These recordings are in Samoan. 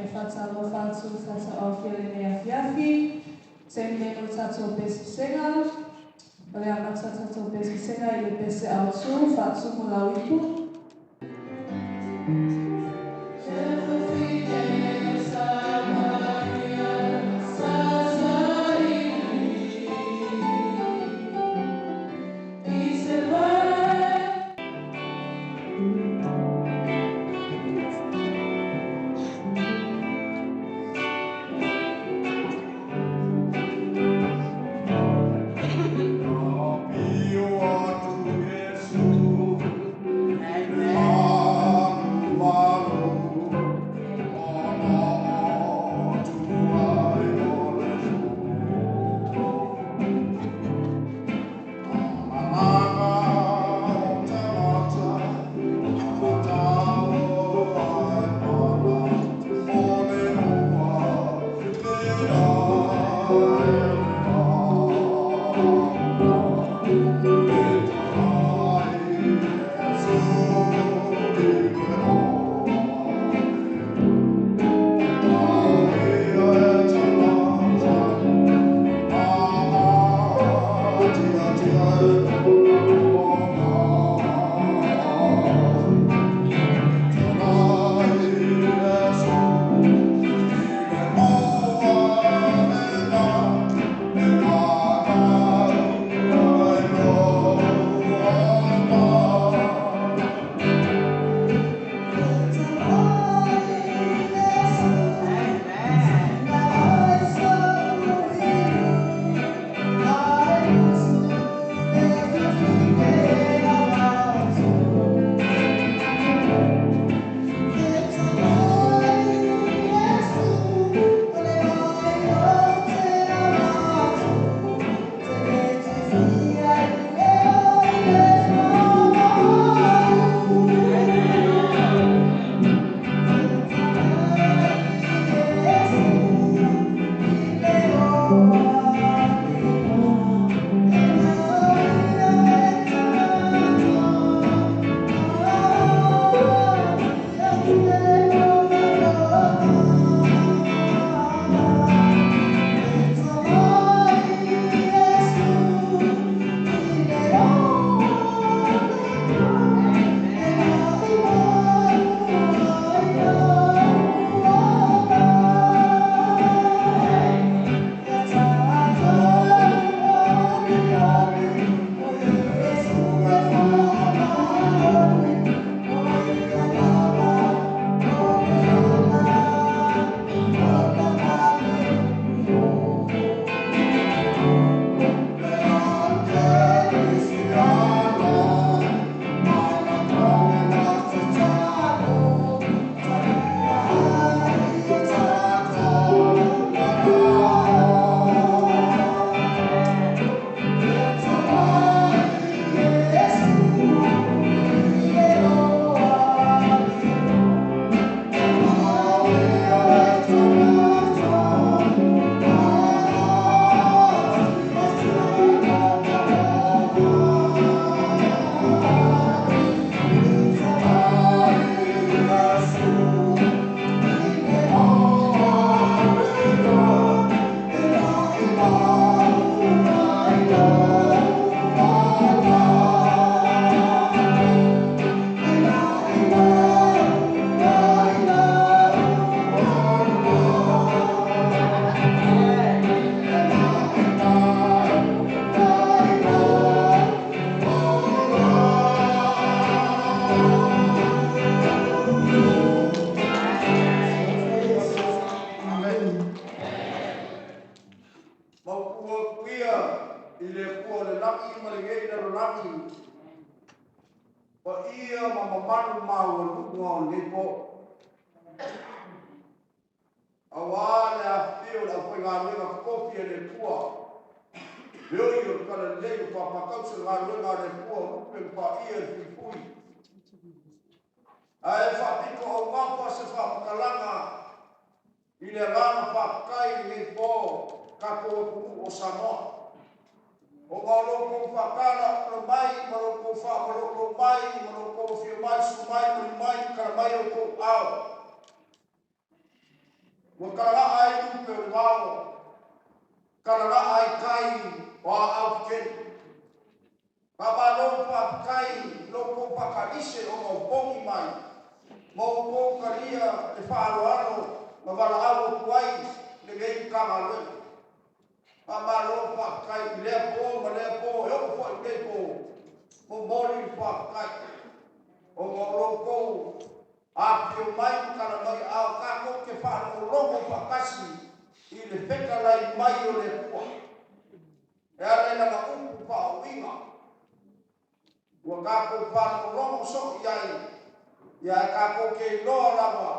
E faatalofa atu i le tatou aofia i lenei afiafi. Taimi nei mo le tatou pesepesega. O le amata o le tatou pesepesega i le pese autu, faatumu lau ipu. Ua kalala'a ai lupe o le vao, kalala'a ai tai o aau tetele. Faamalo faafetai i lo outou faatalise ona o pogi mai ma outou talia le faaaloalo na valaau atu ai lenei Matagaluega. Faamalo faafetai i lea po ma lea po e oo foi i lenei po, momoli le faafetai ona o lo outou afifio mai ma tala mai aao tatou te faalogologo faatasi i le fetalai mai o le Atua e ala i lana upu faauuina ua tatou faalogologo soo i ai, ia ae tatou te iloa lava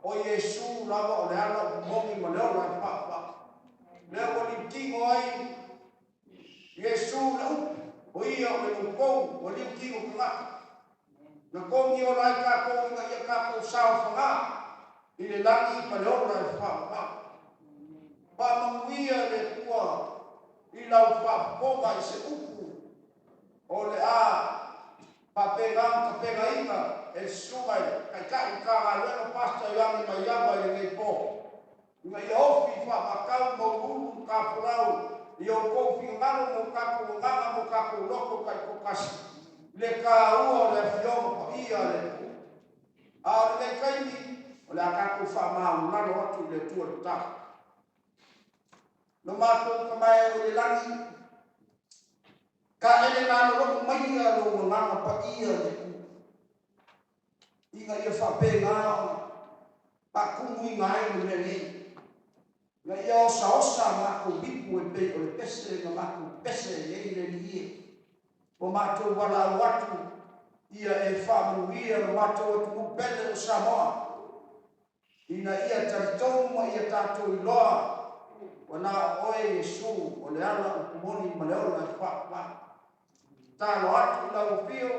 o Iesu lava o le ala o moni ma le ola e faavavau. Lea ua liutino ai Iesu le upu, o ia o le loutou ua liutino tagata. Na togi ola ai tatou ina ia tatou saofaga i le lagi ma le ola e faavavau. Faamanuia le Atua i lau faafofoga i se upu o le a faapena ona tapenaina e le susuga i le Taitai Matagaluega Pastor Ioane Maiava i lenei po, ina ia ofi faamatau maualulu ma tafolau i outou finagalo ma o tatou agaga ma o tatou loto taitoatasi le taua o le Afioga Paia a le Atua. A o lenei taimi, o le a tatou faamaualalo atu i le Atua i le tatalo. Lo matou Tama e o i le lagi, taele lalologo maia lou Agaga Paia le Atua, ina ia faapena ona faatumuina ai le mea nei, ina ia osaosa a matou ipu e pei o le pese na matou pese ai nei le Alii e. Ua matou valaau atu ia e faamanuia lo matou atunuu pele o Samoa, ina ia talitonu ma ia tatou iloa ua na o oe Iesu o le ala upu moni ma le ola e faavavau. Tatalo atu i lau afio,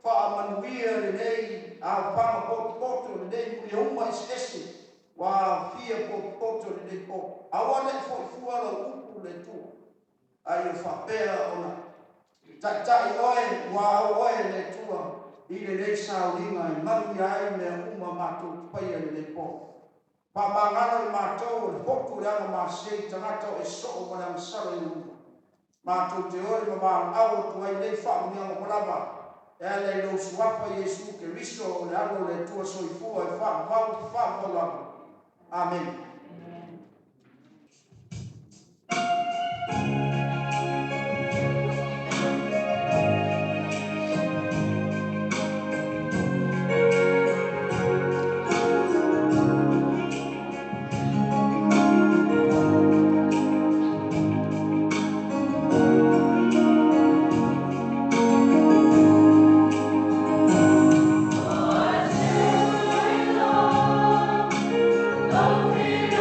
faamanuia lenei aofaga potopoto, lenei muliauma eseese ua aofia potopoto i lenei po. Aua ne i foi fua lau upu le Atua, a ia faapea ona taitai oe, ua au oe le Atua i lenei sauliga e manuia ai mea uma matou te faia i lenei po. Faamagalo i matou o le fotu o le agamasei, tagata o e soo ma le agasala i luma. Matou te ole ma valaau atu ai nei faamanuiaga uma lava e ala i lou Suafa Iesu Keriso o le Alo o le Atua soifua e faavavau faavavau lava. Amene. Lord,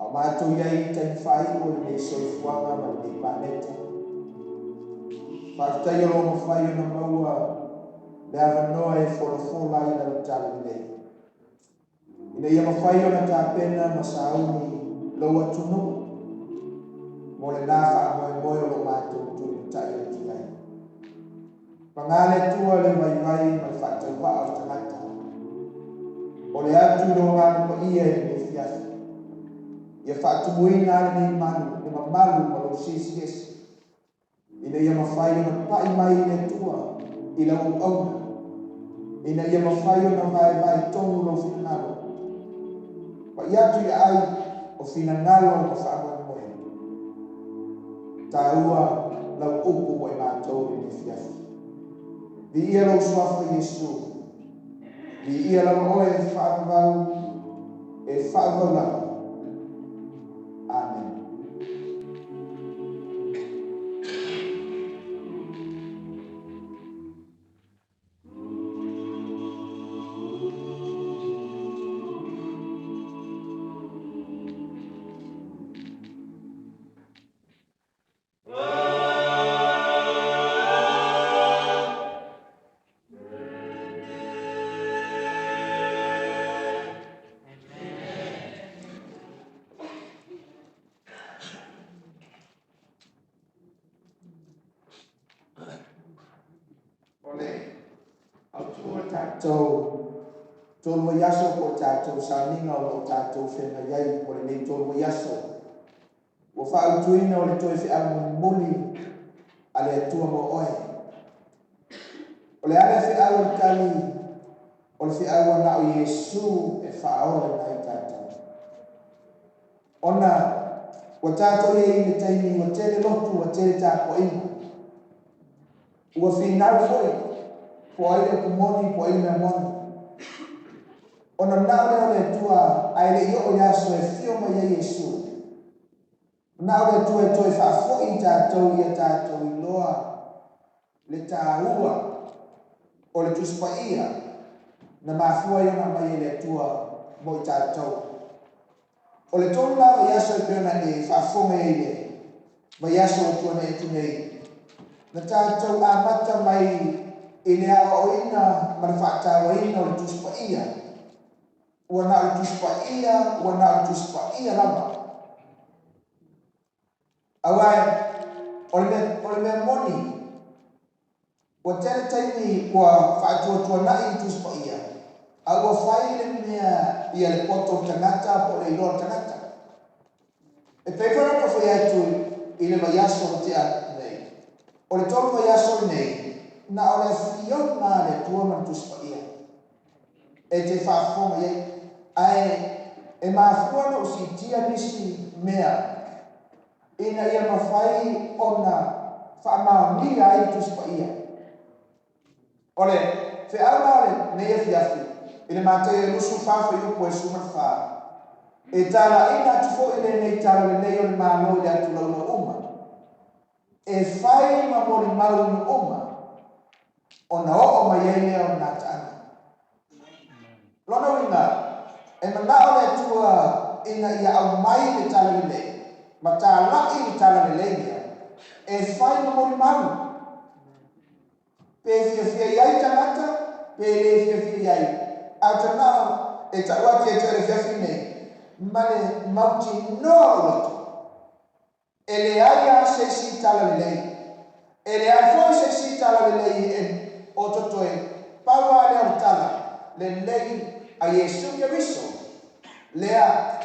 A o matou i ai i taimi faaiu o lenei soifuaga ma lenei paneta. Faafetai o lo o mafai ona maua le avanoa e folafola ai lau talalelei, ina ia mafai ona tapena ma sauni lou atunuu mo lena faamoemoe o lo o matou tulimatai atu i ai. Paga le Atua le vaivai ma le faatauvaa o le tagata o le atu i lo Agaga Paia i lenei afiafi. Ia faatumuina lenei malu, le mamalu ma lou siesiesi, ina ia mafai ona pai mai i le Atua i lau auauna, ina ia mafai ona vaevae tonu lou finagalo, pai atu i aai o finagalo ma faamoemoe. Taua lau upu mo i matou i lenei afiafi. Viia lou suafa Iesu, viia lava oe e faavavau, e faavavau lava. Amen. O le autu o le tatou tolu vaiaso po o tatou sauniga o lo o tatou feagai ai mo lenei 3 vaiaso, ua faautuina o le toe feau mulimuli a le Atua mo oe. O le a le feau o le tali, o le feau ana o Iesu e faaola nai tatou. Ona ua tatou i ai i le taimi ua tele lotu, ua tele tapuaiga, ua finau foi po o ai le upu moni po o ai le mea moni. Ona manao lea o le Atua ae le i oo i le aso e fio mai ai Iesu, manao le Atua e toe faafoi i tatou ia tatou iloa le taua o le Tusi Paia na mafua ai ona aumai e le Atua mo i tatou. O le 3 la vaiaso e pei ona e faafofoga ai i le vaiaso ua tuanai atu nei, na tatou amata mai i le aoaoina ma le faatauaina o le Tusi Paia. Ua na o le Tusi Paia, ua na o le Tusi Paia lava. Aua o le mea moni, ua tele taimi ua faatuatuanai le Tusi Paia, a ua fai le mea ia le poto o le tagata po o le iloa o le tagata. E pei foi ona fai atu i le vaiaso o tea nei, o le 3 vaiaso lenei, na o le afioga a le Atua ma le Tusi Paia e te faafofoga i ai. Ae e mafua ona siitia nisi mea ina ia mafai ona faamaonia ai le Tusi Paia. O le feau la o lenei afiafi i le Mataio 24 fuaiupu e 14, e talaina atu foi lenei tala lelei o le Malo i le atulaulau uma, e fai ma molimau i nuu uma, ona oo mai ai lea o le gataaga. Lona uiga, e manao le Atua ina ia aumai le tala lelei, ma talai le tala lelei lea, e fai ma molimau. Pe fiafia i ai tagata, pe le fiafia i ai. A o tanao e tau atu ia te oe le afiafi nei, ma le mautinoa o loto, e leai lava se isi tala lelei. E leai foi se isi tala lelei e o totoe, pau lava lea o le tala lelei a Iesu Keriso, lea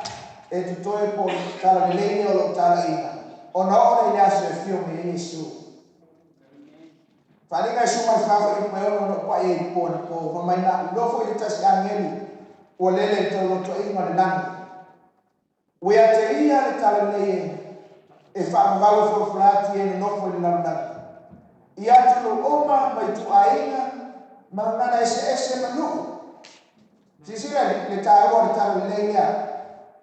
e totoe po o le tala lelei lea o loo talaina, ona oo lea i le aso e afio mai ai Iesu. Faaaliga e suma le faafoi mai ono no pa e po na po fa mai na lo foi le tasi angeli ua lele i taulotoaiga o le lagi. Ua ia te ia le tala lelei e faavavau e folafola atu i e nonofo i le lalolagi, i atunuu uma ma ituaiga ma gagana eseese ma nuu. Silasila le taua o le tala lelei lea.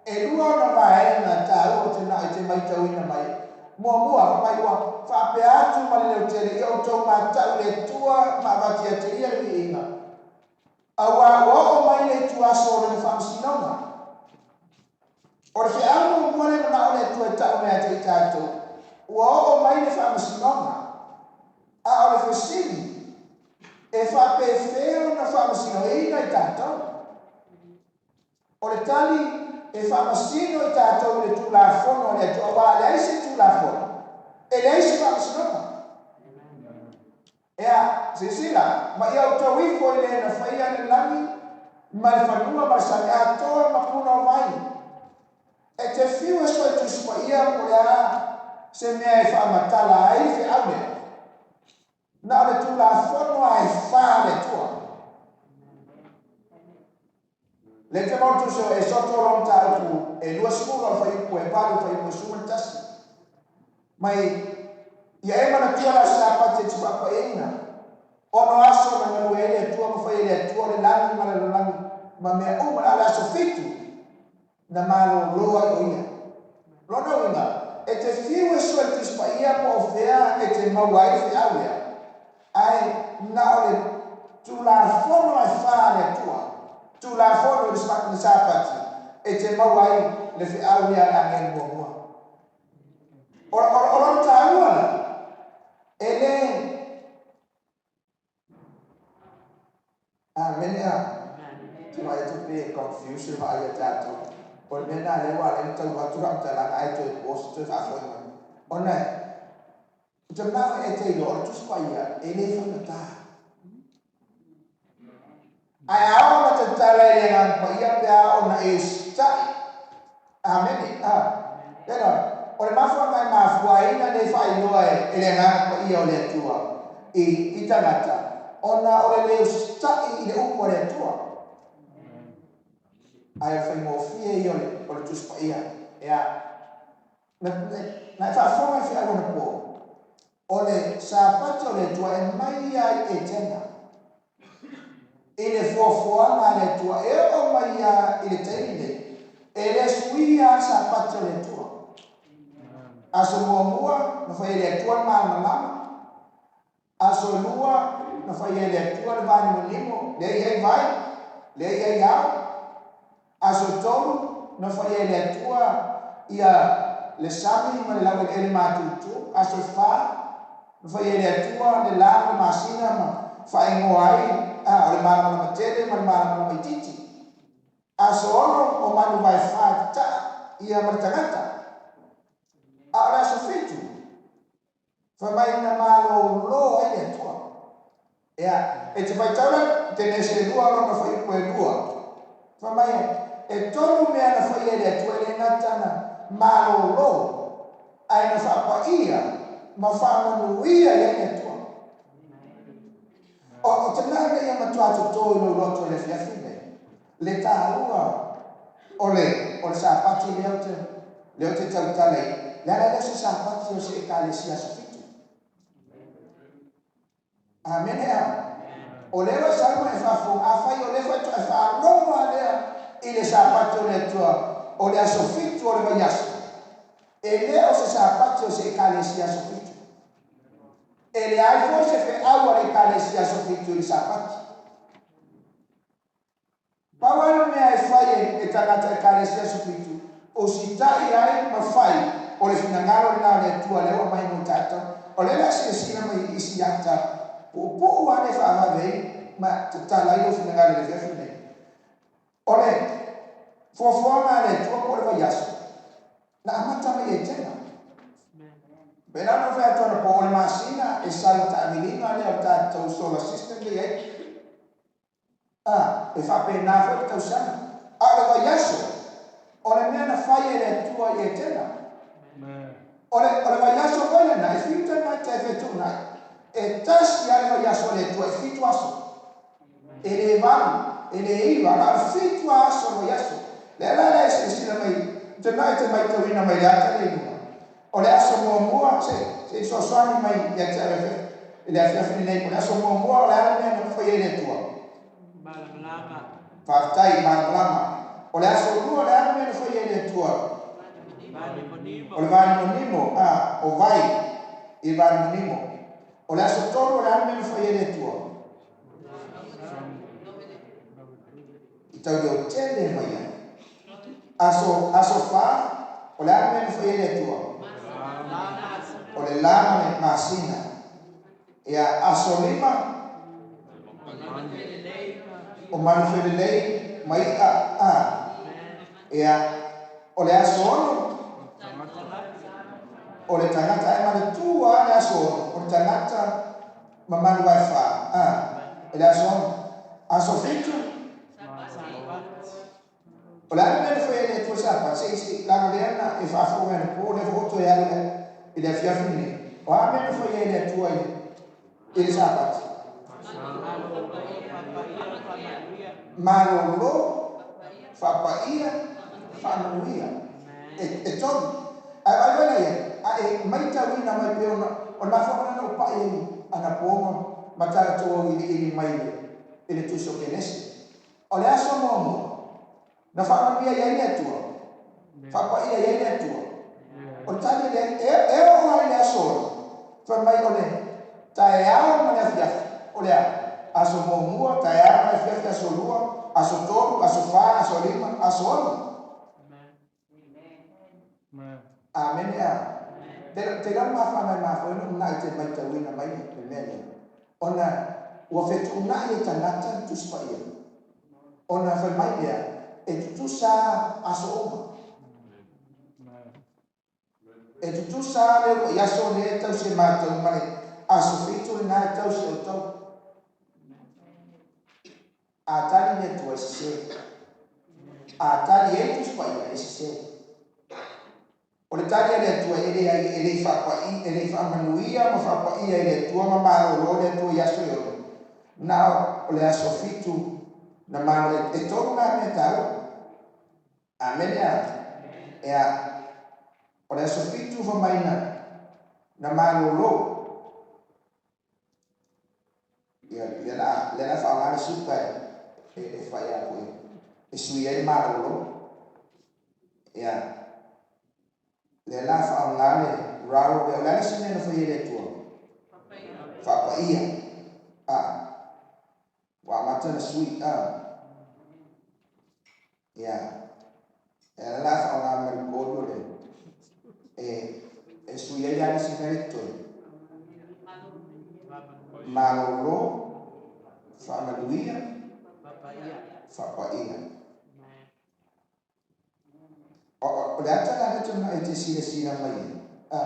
E lua ona vaega taua o te na i te maitauina mai. Muamua, fa mai ua faapea atu ma le leotele ia outou matau le Atua ma avatu ia te ia le viiga, aua ua oo mai le ituaso o lona faamasinoga. O le feau muamua lea e manao le Atua e tau mai ia te i tatou, ua oo mai le faamasinoga. A o le fesili, e faapefea ona faamasinoina i tatou? O le tali, e faamasino i tatou i le Tulafono a le Atua, aua a leai se Tulafono, e leai se faamasinoga. Ea, silasila, ma ia outou ifo i le na faia le lagi ma le fanua ma le sami atoa ma puna o vai. E te fiu e sue Tusi Paia po o le a se mea e faamatala ai le feau lea, na o le Tulafono lava e fa a le Atua. Le te mau tusi o Esoto lona mataupu e 20 o le fuaiupu e 8 i le fuaiupu e 11. Mai ia e manatua le Aso Sapati e te paepaeina, ono aso na galue ai le Atua ma fai ai le Atua le lagi ma le lalolagi ma mea uma, a o le aso fitu na malolo ai o ia. Lona uiga, e te fiu e sue le Tusi Paia po o fea e te maua ai le feau lea, ae na o le Tulafono e fa a le Atua, Tulafono i le Sapati, e te maua ai le feau lea a le agelu muamua. O lona taua la, e le Amene a. Te vaai atu pei e confuse le vaai a tatou. O le mea lena lea ua ala ai ona tau atu le faamatalaga ae toe pause toe faafoi mai. Ona ou te manao e te iloa o le Tusi Paia e le faigata. Ae a oo ona tatala e le Agaga Paia pe a oo ona e usitai. Amene. A. Lena, o le mafuaaga e mafua ai na le faailoa e le Agaga Paia o le Atua i, i tagata, ona o le le usitai i le upu a le Atua. Ae o le faigofie ia o le, o le Tusi Paia. Ea. Na, na e faafofoga i feau anapo, o le Sapati o le Atua e mai ia i Etena. I le fuafuaga a le Atua e oo mai lava i le taimi nei, e le suia lava le Sapati o le Atua. Aso muamua na fai e le Atua le malamalama, aso e lua na fai e le Atua le vanimonimo, lea e i ai vai, lea e i ai ao. Aso e tolu na fai e le Atua ia le sami ma le laueleele matutu. Aso e fa na fai e le Atua le la ma le masina ma faaigoa ai a o le malamalama tele ma le malamalama itiiti. Aso ono o manu vae fa e tataa ia ma le tagata. A o le aso fitu, fai mai na malolo ai le Atua. Ea, e te faitau la Kenese e lua lona fuaiupu e lua, fai mai, E tolu mea na faia e le Atua e le gata na malolo, ae na faapaia ma faamanuia i ai le Atua. O, o te mea ina ia matua totō i lou loto i le afiafi lenei, le taua o le, o le Sapati lea ou te, lea ou te tautala i, leaga e le o se Sapati o se Ekalesia Aso Fitu. Amene a. O lea ua sau ma e faafofoga, afai o lea faatoa e faalogo lava lea i le Sapati o le Atua o le aso fitu o le vaiaso, e le o se Sapati o se Ekalesia Aso Fitu. E leai foi se feau a le Ekalesia Aso Fitu i le Sapati. Pau lava le mea e fai e tagata Ekalesia Aso Fitu, usitai ai ma fai o le finagalo lena o le Atua lea ua aumai mo tatou. O lea o le a silasila mai i isi ata puupuu lava lea e faavave ai ma tatala ai lou finagalo i le afiafi lenei. O le fuafuaga a le Atua po o le vaiaso, na amata mai i Etena. Pei la ona ou fai atu anapo, o le masina e sau i le taamiliga lea o le tatou solar system lea e i ai. A, e faapena foi le tausaga. A o le vaiaso, o le mea na fai e le Atua i Etena. O le, o le vaiaso foi lena, e fiu tagata e fetuunai. E tasi lava le vaiaso a le Atua, e fitu aso. E le valu, e le iva, na o le fitu lava aso o le vaiaso. Lea la la e silasila mai, ou te manao e te maitauina mai le ata lea i luga. O le aso muamua, se, se i fesoasoani mai ia te au i le afiafi lenei, o le aso muamua o le a le mea na faia e le Atua? Malamalama. Faafetai, malamalama. O le aso lua, o le a le mea na faia e le Atua? Vanimonimo. O le vanimonimo, a, o vai i le vanimonimo. O le aso tolu, o le a le mea na faia e le Atua? I tau leotele mai ai. Aso aso fa, o le a le mea na faia e le Atua? O le la ma le masina. Ia, aso lima, o manu felelei ma i'a a. Ia, o le aso 6, o le tagata. Ae manatua le aso 6, o le tagata ma manu ae fa a. E le aso 6. Aso 7, o le a le mea na faia e le Atua Sapati? Se i se laga lea na e faafofoga anapo, o lea foi ua toe alu i le afiafi lenei. O a mea na faia e le Atua i le Sapati? Malolo, faapaia, faamanuia. E tolu. Ae vaai mai la i ai, a e matauina mai pei ona o le mafuaaga lena na ou pai ai anapo ma tatou auiliili mai i le Tusi o Kenese. O le aso muamua na faamanuia i ai le Atua, faapaia i ai le Atua. O le tali lea, e oo lava i le aso 6, fai mai o le taeao ma le afiafi. O le a? Aso muamua, taeao ma le afiafi, aso 2, aso 3, aso 4, aso 5, aso 6. Amene a. Te lau mafuaaga e mafua ai ona uunai te matauina mai le mea lea. Ona ua fetuunai e tagata le Tusi Paia. Ona fai mai lea, e tutusa aso uma. E tutusa le uluai aso lea e tausi e matou ma le aso 7 lena e tausi e outou. A tali le Atua e sese. A tali ai le Tusi Paia e sese. O le tali a le Atua e leai, e le i faapai, e le i faamanuia ma faapaia e le Atua ma malolo le Atua i aso e 6. Na o le aso 7 na malo. E tolu nā mea taua. Amene a. Ea, o le aso 7 fa mai na malolo. Ia, lea la faaaoga le suka e fai a koe e sui ai le malolo. Ia, lea la faaaoga le raro lea. O le a le isi mea na faia e le Atua? Faapaia. A, ua amata na sui a. Ia, lea la faaaoga ma le kolu le e sui ai le a le isi mea le totoe? Malolo, faamanuia, faapaia. O le ata la lea tuna e te silasila mai ai. A.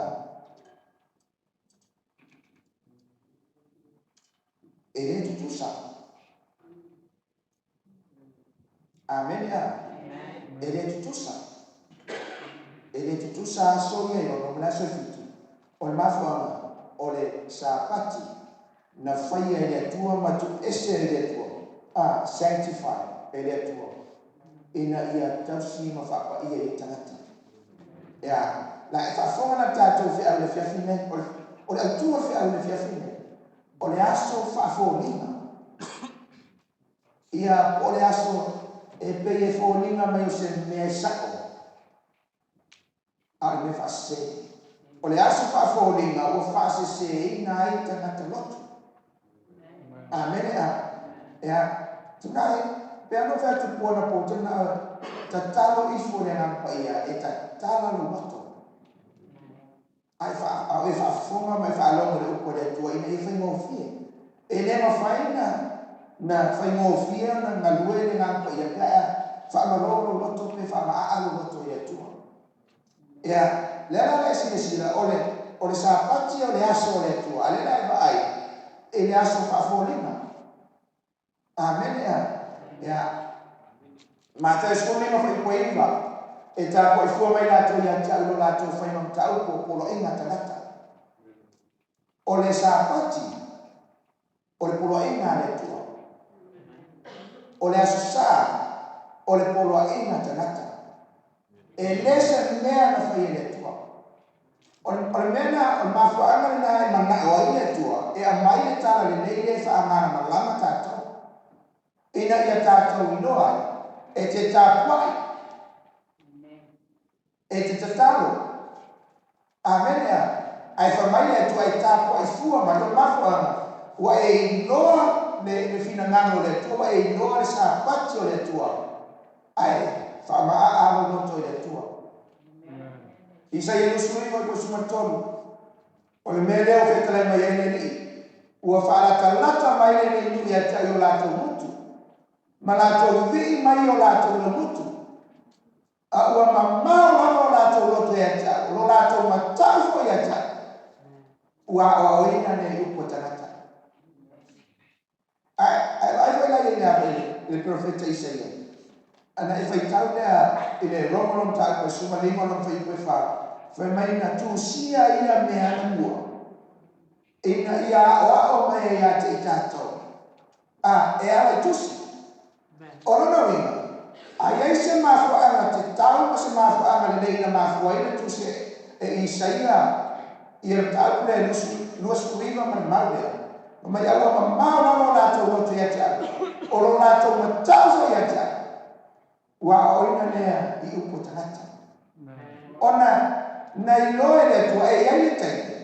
E le tutusa. Amene a. E le tutusa. E le tutusa aso ia e 6 ma le aso e 7. O le mafuaaga o le Sapati na faia e le Atua ma tuuese e le Atua. A, sanctify e le Atua ina ia tausi ma faapaia i tagata. Ia, la e faafofoga la tatou feau i le afiafi lenei. O le autu o le feau i le afiafi lenei, o le aso faafoliga. Ia, po o le aso e pei e foliga mai o se mea e sa'o, a o le mea faasese. O le aso faafoliga ua faaseseina ai tagata loto. Amene a. Ia, tunai, pe ano fai atu pua na po tena tatalo ifo le Agaga Paia e tatala lou loto. Ai fa a e faafofoga ma e faalogo i le upu a le Atua ina ia faigofie. E le mafai na faigofie ona galue le Agaga Paia pe a faamalō lou loto pe faamaaa lou loto i le Atua. Ia, lea la le silasila, o le Sapati o le aso o le Atua, a lea la e vaai i le aso faafoliga. Amene a. Ia, Mataio 15 fuaiupu e 9, e tapuai fua mai latou ia te au i lo latou faiga mataupu o poloaiga tagata. O le Sapati, o le poloaiga a le Atua. O le aso Sa, o le poloaiga tagata. E le se mea na fai e le Atua. O le mea na, o le mafuaaga lena e manao ai le Atua, e aumai le tala lenei le faamalamalama tatou. Ina ia tatou iloa ai, e te tapuai, e te tatalo. Amene a. Ae fai mai le Atua e tapuai fua mai o le mafuaaga, ua e iloa le finagalo o le Atua, ua e iloa le Sapati o le Atua. Ae Faamaa'a lou loto i le Atua. Isaia 29:13, o le mea lea ua fetalai mai ai le Alii, ua faalatalata mai lenei nuu ia te au i o latou gutu, ma latou vivii mai i o latou laugutu, a ua mamao lava o latou loto ia te au, o lo latou matau foi ia te au, ua aoaoina lea i upu a tagata. Ae vaai foi la i le a foi le profeta Isaia, ana e faitau lea i le Roma lona mataupu e 15 lona fuaiupu e 4, fai mai na tusia ia mea anamua, ina ia aoao mai ai ia te i tatou, a e ala i tusi. O lona uiga, a i ai se mafuaaga tatau ma se mafuaaga lelei na mafua ai ona tusi e Isaia ia le mataupu lea e 29 ma le mau lea, fai mai a ua mamao lava o latou loto ia te au, o lo latou matau foi ia te au, ua aoaoina lea i upu a tagata. Ona na iloa e le Atua e i ai le taimi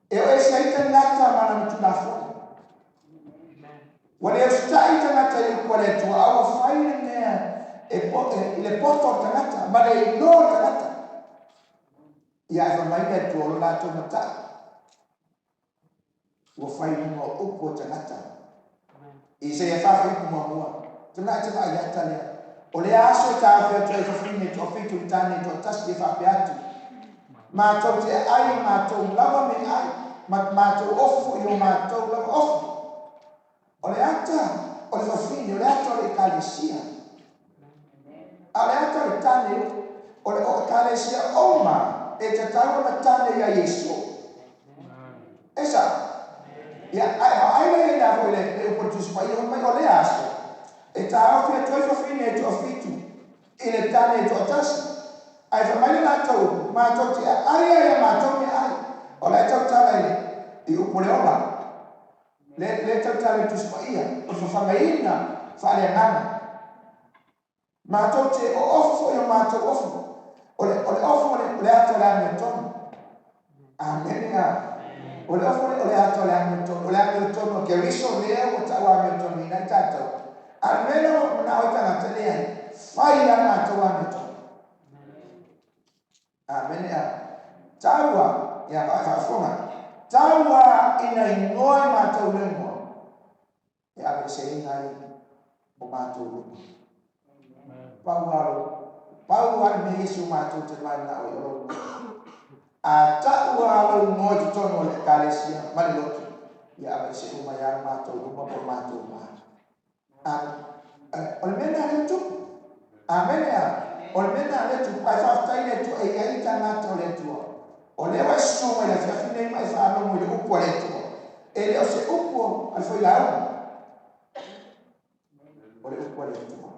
e o ese ai tagata ma lana Tulafono. Ua le usitai tagata i upu a le Atua, a ua fai le mea e i le poto o le tagata ma le iloa o le tagata. Ia ae fai mai le Atua o lo latou matau ua fai i luga o upu a tagata. Isaia 4 fuaiupu muamua. Tana e te vaai ata lea. O lea aso e taofi atu ai fafine e toafitu i le tane e toatasi e faapea atu, Matou te aai i o matou lava meaai, ma matou ofu i o matou lava ofu. O le ata o le fafine, o le ata o le ekalesia. A o le ata o le tane, o le ekalesia uma e tatau ona tane ia Iesu. E sao? Ia, ae vaai la i ai foi le upu a le Tusi Paia fai mai o lea aso e taofi atu ai fafine e toafitu i le tane e toatasi. Ae fai mai le latou upu, matou te aai ai a matou meaai. O la e tautala i le i upu o le ola. Le le tautala i le Tusi Paia, o le fafagaina faaleagaga. Matou te oofo foi i o matou ofu. O le, o le ofu o le, o le ata o le amiotonu. Amene a. O le ofu o le ata o le amiotonu. O le amiotonu a Keriso lea ua tau amiotonuina ai tatou. A o le mea lea ua manao ai tagata, leai, fai a matou amiotonu. Amene a. Taua, ia faafofoga. Taua ina igoa e matou le igoa e aveeseina ai o matou luma. Pau lava lou, pau lava le mea Iesu matou te mananao ai o lou igoa. A tau lava lou igoa i totonu o le ekalesia ma le lotu, ia aveese uma ai lava lo matou luma po o le matou ma. O le mea lena lea ua tupu. Amene a. O le mea lena lea ua tupu. Ae faafetai i le Atua e i ai tagata o le Atua. O lea ua e susu mai i le afiafi lenei ma e faalogo i le upu a le Atua. E le o se upu a le failauga. O le upu a le Atua.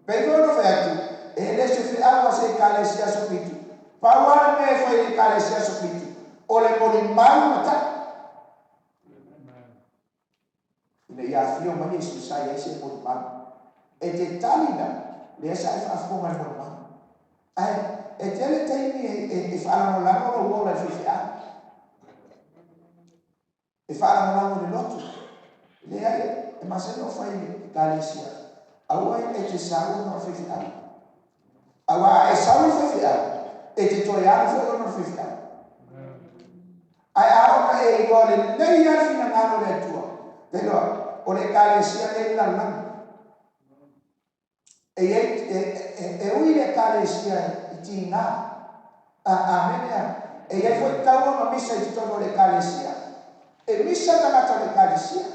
Pei foi ona fai atu, e le se feau a se ekalesia Aso Fitu. Pau lava le mea e fai i le ekalesia Aso Fitu, o le molimau ma taʻu. Ina ia afio mai Iesu sa i ai se molimau. E te tali la, lea sa e faafofoga i le molimau. Ae e tele taimi e faalagolago lou ola i le faifeau. E faalagolago i le lotu. Leai, e masani ona fai i le ekalesia, aua e te sau ona o le faifeau. Aua a e sau i le faifeau, e te toe alu foi ona o le faifeau. Ae a ona e iloa lelei lava le finagalo o le Atua, e iloa, o le ekalesia lea i le lalolagi. E i ai, e ui le ekalesia i tiga, a, amene a, e i ai foi taua ma misa i totonu o le ekalesia. E misa tagata o le ekalesia.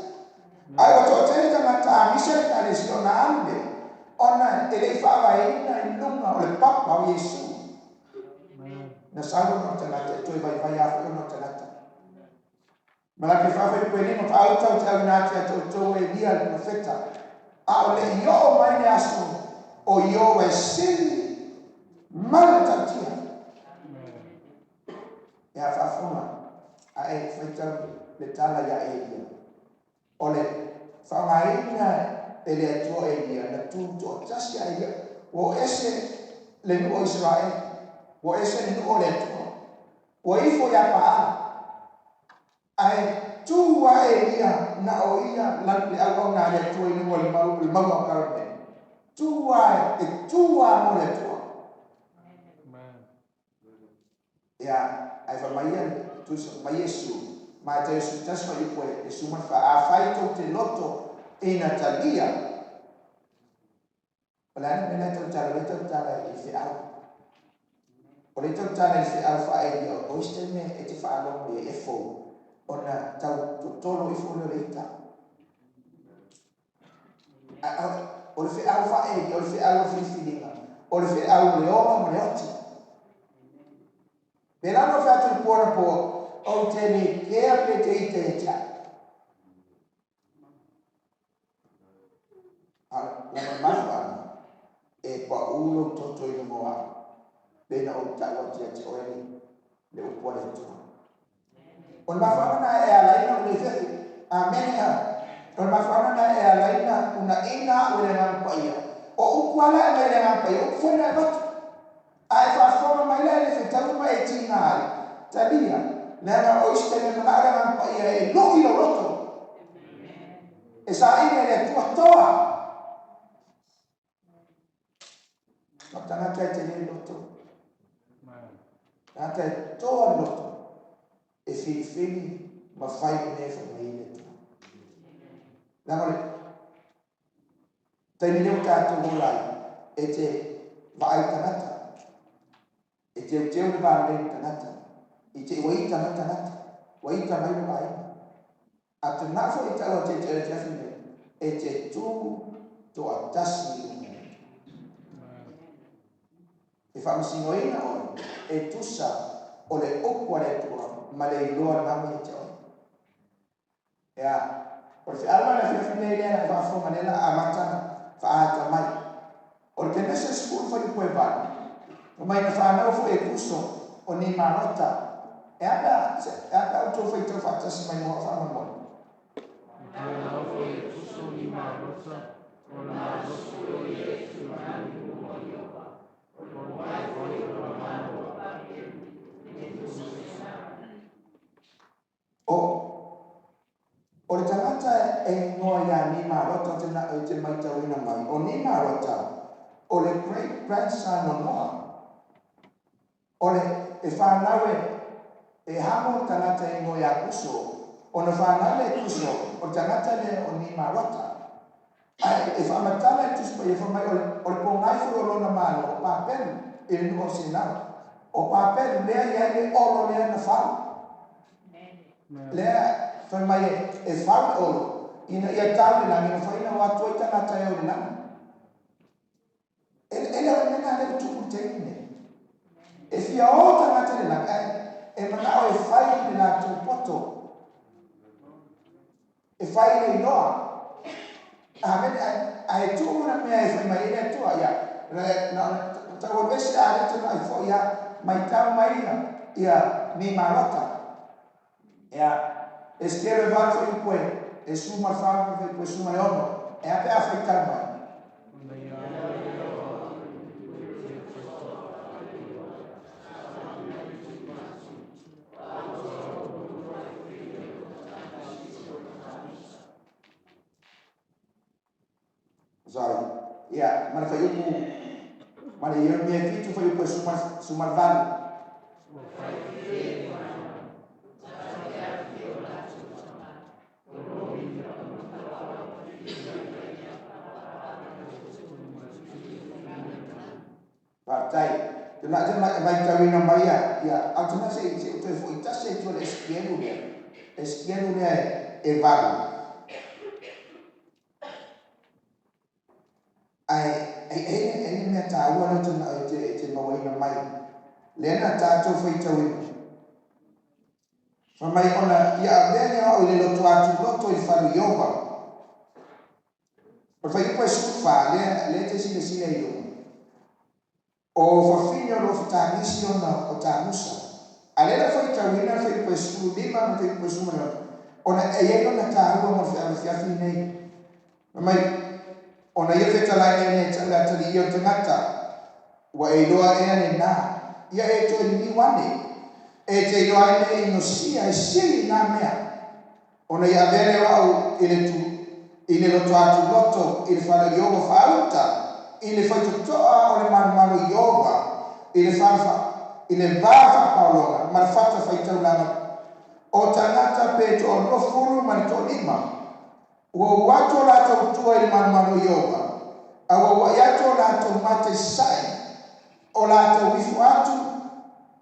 Ae ua toatele tagata a misa le ekalesia ona alu lea, ona e le i faavaeina i luga o le papa o Iesu. Na sau ona o le tagata, e toe vaivai lava foi ona o le tagata. Malaki 4 fuaiupu e 5, Faauta ou te auina atu ia te outou e Elia le profeta, a o le i oo mai le aso o Ieova e sili ma le matautia. Ia faafofoga, a e faitau le tala ia Elia, o le faaaogaina e le Atua o Elia, na tu toatasi a Elia, ua o ese le nuu o Isaraelu, ua ese le nuu o le Atua, ua ifo ia Paala, ae tu a Elia na o ia le auauna a le Atua i luga o le mauga o Karamele. Tu lava e tu lava mo le Atua. Ia, ae fai mai ia, tusa mai Iesu, Mataio 11 fuaiupu e 14, Afai tou te loto ina talia, o le a le mea la e tautala? O lea e tautala i le feau. O lea e tautala i le feau faa-Elia, o isi taimi e te faalogo i ai e fou, ona tau totolo ifo lea o le ita. O le feau faa-Elia, o le feau o le filifiliga, o le feau o le ola ma le oti. Pēlā nō fai atu i le po anapo, ou te le kea pe te ita ia te au. A o le mafuaaga, e paū lou toto i luga o au, pei ona ou tau atu ia te oe le upu a le Atua. O le mafuaaga lena e ala ai ona ou le fefe. Amene. O le mafuaaga lena e ala ai ona uunaina au e le Agaga Paia. O upu lava la e aumai e le Agaga Paia, o upu foi na e avatu. A e faafofoga mai la e le fetaui ma e tiga ai, talia, leaga o isi taimi e manao le Agaga Paia e lui lou loto, e saili e le Atua toa. Ma tagata e tele le loto. Tagata e toa le loto, e filifili ma fai le mea e fai mai ai le Atua. Leaga o le taimi lea ua tatou ola ai, e te vaai tagata, e teuteu le va lelei o tagata, i te i ua ita mai tagata, ua ita mai lou aiga. A tana foi e tau atu ia te oe i le afiafi lenei, e te tu toatasi i luga o le Atua. E faamasinoina oe e tusa o le upu a le Atua ma le iloa lava ia te oe. Ea, o le feau la i le afiafi nei lea na faafofoga lea la amata ona faaata mai. O le Kenese 10 fuaiupu e 8, fai mai na fanau foi e Kuso o Nimarota. E a pe a, e a pe a outou faitau faatasi mai mo au faamolemole. Na fanau foi e Kuso o Nimarota, o le malosi o ia i tulaga i luma o Ieova, o le pogai foi o lona malo o Babelu i le tusi O, o le tagata e igoa ia Nimarota te na, te maitauina mai, o Nimarota, o le great grandson o Noa. O le, e fanau e, e Hamo le tagata e igoa ia Kuso, ona fanau lea e Kuso, o le tagata lea o Nimarota. Ae e faamatala e le Tusi Paia, fai mai o le, o le pogai foi o lona malo, o Papelu, i le nuu o Senao. O Papelu lea e i ai le olo lea na fau. Lea fai mai e fau le olo ina ia tau le lagi, na fai ina o atu ai tagata e o i le lagi. E, e le o le mea lena lea ua tupu i le taimi lenei. E fia o tagata i le lagi, ae e manao e fai le latou poto. E fai le iloa. Amene. Ae, ae tuu na mea e fai mai ai le Atua. Ia, na, na, tau alu ese a le tau ai foi ia, maitau mai ia, ia Nimarota. Ia, Esekiele e 8 fuaiupu e, e 14 ma le fuaiupu e 16, e a pe a faitau mai. Sorry. Ia, ma le fuaiupu, ma le Ieremia 7 fuaiupu e 18. Faafetai. Tena te maitauina mai ia, ia, a tena se i se toe foi tasi ai tua le Esekielu lea. Esekielu lea e 8. Ae e e e le mea taua lea tena e te e te mauaina mai. Lea na tatou faitauina. Fai mai ona ia avea lea o au i le loto atu loto i le fale o Ieova. O le fuaiupu e 14, lea, lea e te silasila i luga. O fafine o lo o fetagisi ona o tagusa. A lea la ua faitauina le fuaiupu e 15 ma le fuaiupu e 16, ona e i ai lona taua mo le feau afiafi lenei. Fai mai, ona ia fetalai nei ia te au le atalii o le tagata, ua e iloa ea lena, ia e toe liliu ane, e te iloa ai nei i Nosia e sili na mea, ona ia avea lea o au i le tu, i le loto atu loto i le fale o Ieova faauta, I le faitotoa o le malumalu i Ova i le i le va faapaologa ma le fata faitaulaga o tagata pe 20 ma le 25 ua ou atu o latou tua i le malumalu o Ieova, a ua ua'i atu o latou mata i sasae, o latou ifo atu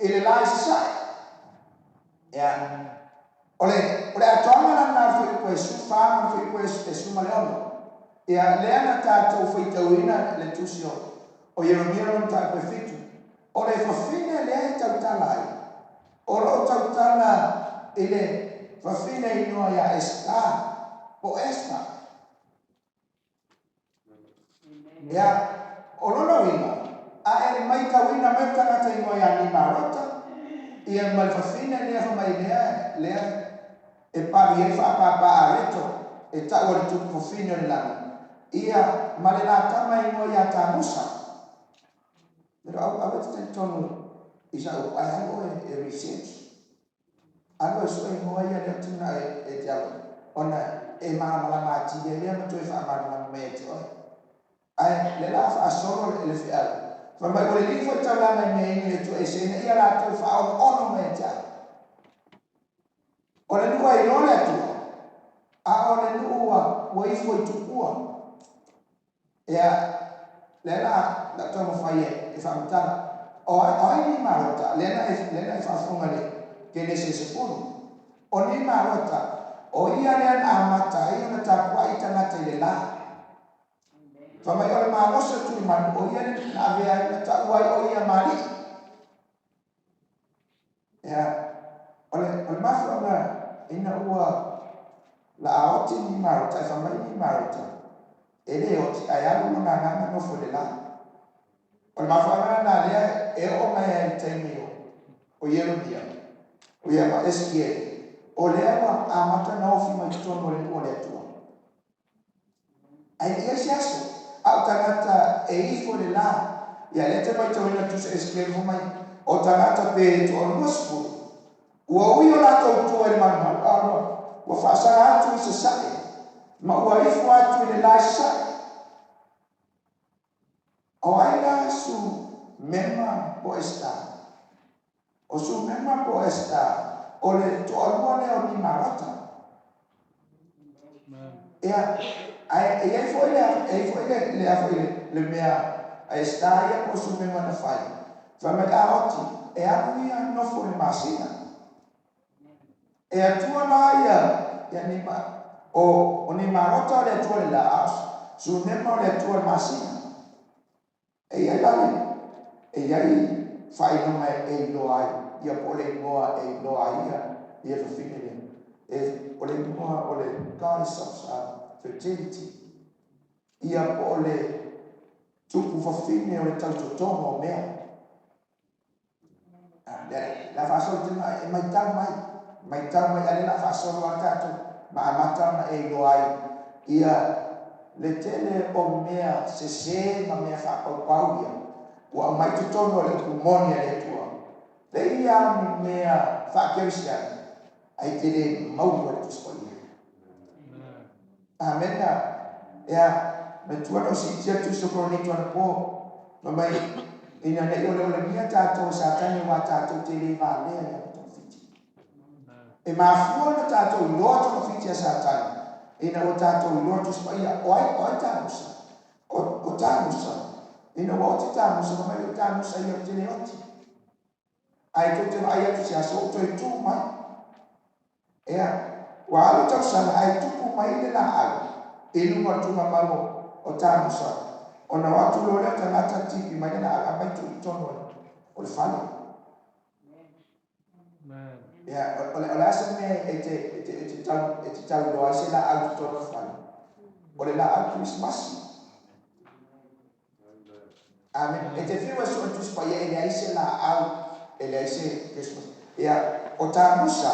i le la i sasae. Ia, o le atoaga lana o le fuaiupu e 14 ma le fuaiupu e 16. Ia, lea na tatou faitauina le tusi o Ieremia lona mataupu e 7. O le fafine lea e tautala ai, o loo tautala i le fafine igoa ia Esta po Esta. Ia, o lona uiga, a e maitauina mai le tagata igoa ia Nimarota, ia ma le fafine lea fa mai lea e palu i ai faapapa areto e ta'u o le tupu fafine o le lagi, ia ma le latama igoa ia Tamusa. Pero au au te talitonu i sa upu ai alu oe e research. Alu e sue igoa ia lea tuna e te alo. Ona e malamalama atili ai lea ma toe faamalamalama mai ia te oe. Ae le la faasolo le feau. Fai mai ua lelei foi taulaga i mea inu le Atua ese ina ia latou faaono'ono mai ia te au. O le nuu e iloa le Atua, a o le nuu ua ifo i tupua. Ia, lea la taumafai e faamatala. O ai ni Marota, lea na e faafofoga i le Kenese 10. O ni Marota, o ia lea na amata ai ona tapuai tagata i le la. Fai mai o le malosi o Tulimanu, o ia lea na avea ai, na ta'u ai o ia maali'i. Ia, o le mafuaaga ina ua laaoti ni Marota, e fai mai ni Marota, e le oti ae alu lona agaga nofo i le la. O le mafuaaga lena lea e oo mai ai i le taimi o Ieremia, o ia ma Esekiele, o lea ua amata ona ofi mai totonu o le nuu o le Atua. Ae le i i ai se aso, a o tagata e ifo i le la, ia lea e te maitauina le tusi a Esekiele fai mai, o tagata pe 20, ua ui o latou tua i le malumalu, a ua faasaga atu i sasae, ma ua ifo atu i le la i sasae. O ai la su mema po Esta? O su mema po Esta, o le toalua lea o Nimarota. Ia, ae e i ai foi le e i ai foi le a foi le mea a Esta ia po o su mema na fai. Fai mai a oti, e alu ia nofo i le masina. E atua la ia nima, o Nimarota o le atua le la, a su mema o le atua le masina. E i ai la le, e i ai faailoga e iloa ai, ia po o le igoa e iloa ai ia fafine lea. O le igoa o le goddess of fertility. Ia po o le tupu fafine o le tautotoga o mea. Lea la faasolo tena e maitau mai. Maitau mai ale la faasolo a tatou ma amata ona e iloa ai ia le tele o mea sese ma mea faapaupau ia ua aumai totonu o le upu moni a le Atua. Pei lava o ni mea faakerisiano ae te le maua le Tusi Paia. Amena. Ia, matua na o siitia le tusi o Korinito anapo. Fai mai, ina ne i oleolemia tatou e Satani aua tatou te le valea ia ma togafiti. E mafua ona tatou iloa togafiti a Satani, ina ua tatou iloa Tusi Paia. O ai Tamusa? O Tamusa, ina ua oti Tamusa, fai mai o Tamusa ia ou te le oti. Ae tou te vaai atu i se aso ua toe tu mai. Ea, ua alu tausaga ae tupu mai le laau i luga o le tuugamau o Tamusa, ona o atu loa lea o tagata tipi mai le laau aumai tuu i totonu o le fale. Ea, o le a se mea e te tauiloa ai se laau i totonu o le fale? O le laau Kerisimasi. Amen. E te fiu e sue le Tusi Paia e leai se laau, e leai se Christmas. Ia, o Tamusa,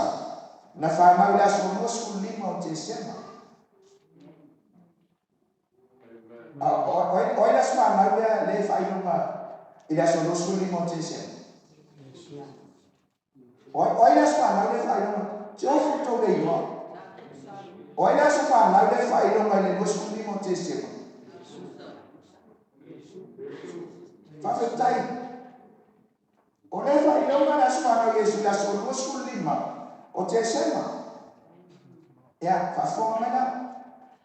na fanau i le aso 25 o Tesema. O ai le aso fanau lea lea e faailoga i le aso 25 o Tesema? O ai le aso fanau lea e faailoga? Te ofu tou le iloa. O ai le aso fanau lea e faailoga i le 25 o Tesema? Faafetai. O lea faailoga le aso fanau Iesu i le aso 25 o Tesema. Ia, faafofoga mai la,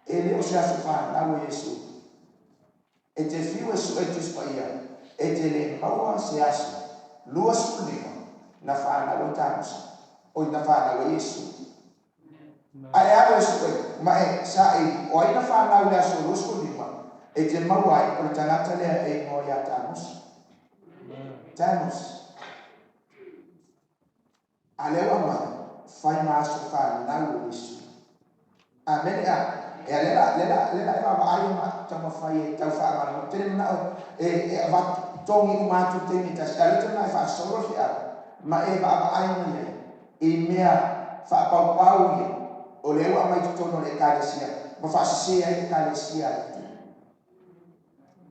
e le o se aso fanau o Iesu. E te fiu e sue Tusi Paia, e te le maua se aso 25 na fanau ai Tamusa, oi na fanau ai Iesu. Ae alu e sue ma e saili o ai na fanau i le aso 25, e te maua ai o le tagata lea e igoa ia Tamusa. Tamus. A lea ua aumai, fai ma aso fanau o Iesu. Amene a. Ia lea la, lea la, lea la e vaavaai ma taumafai e tau faamalamalama. Ou te le manao e avatu togi uma atu i le taimi e tasi, a o lea ou te manao e faasolo le feau ma e vaavaai mai ai i mea faapaupau ia o lea ua aumai i totonu o le Ekalesia ma faasese ai le Ekalesia a le Atua.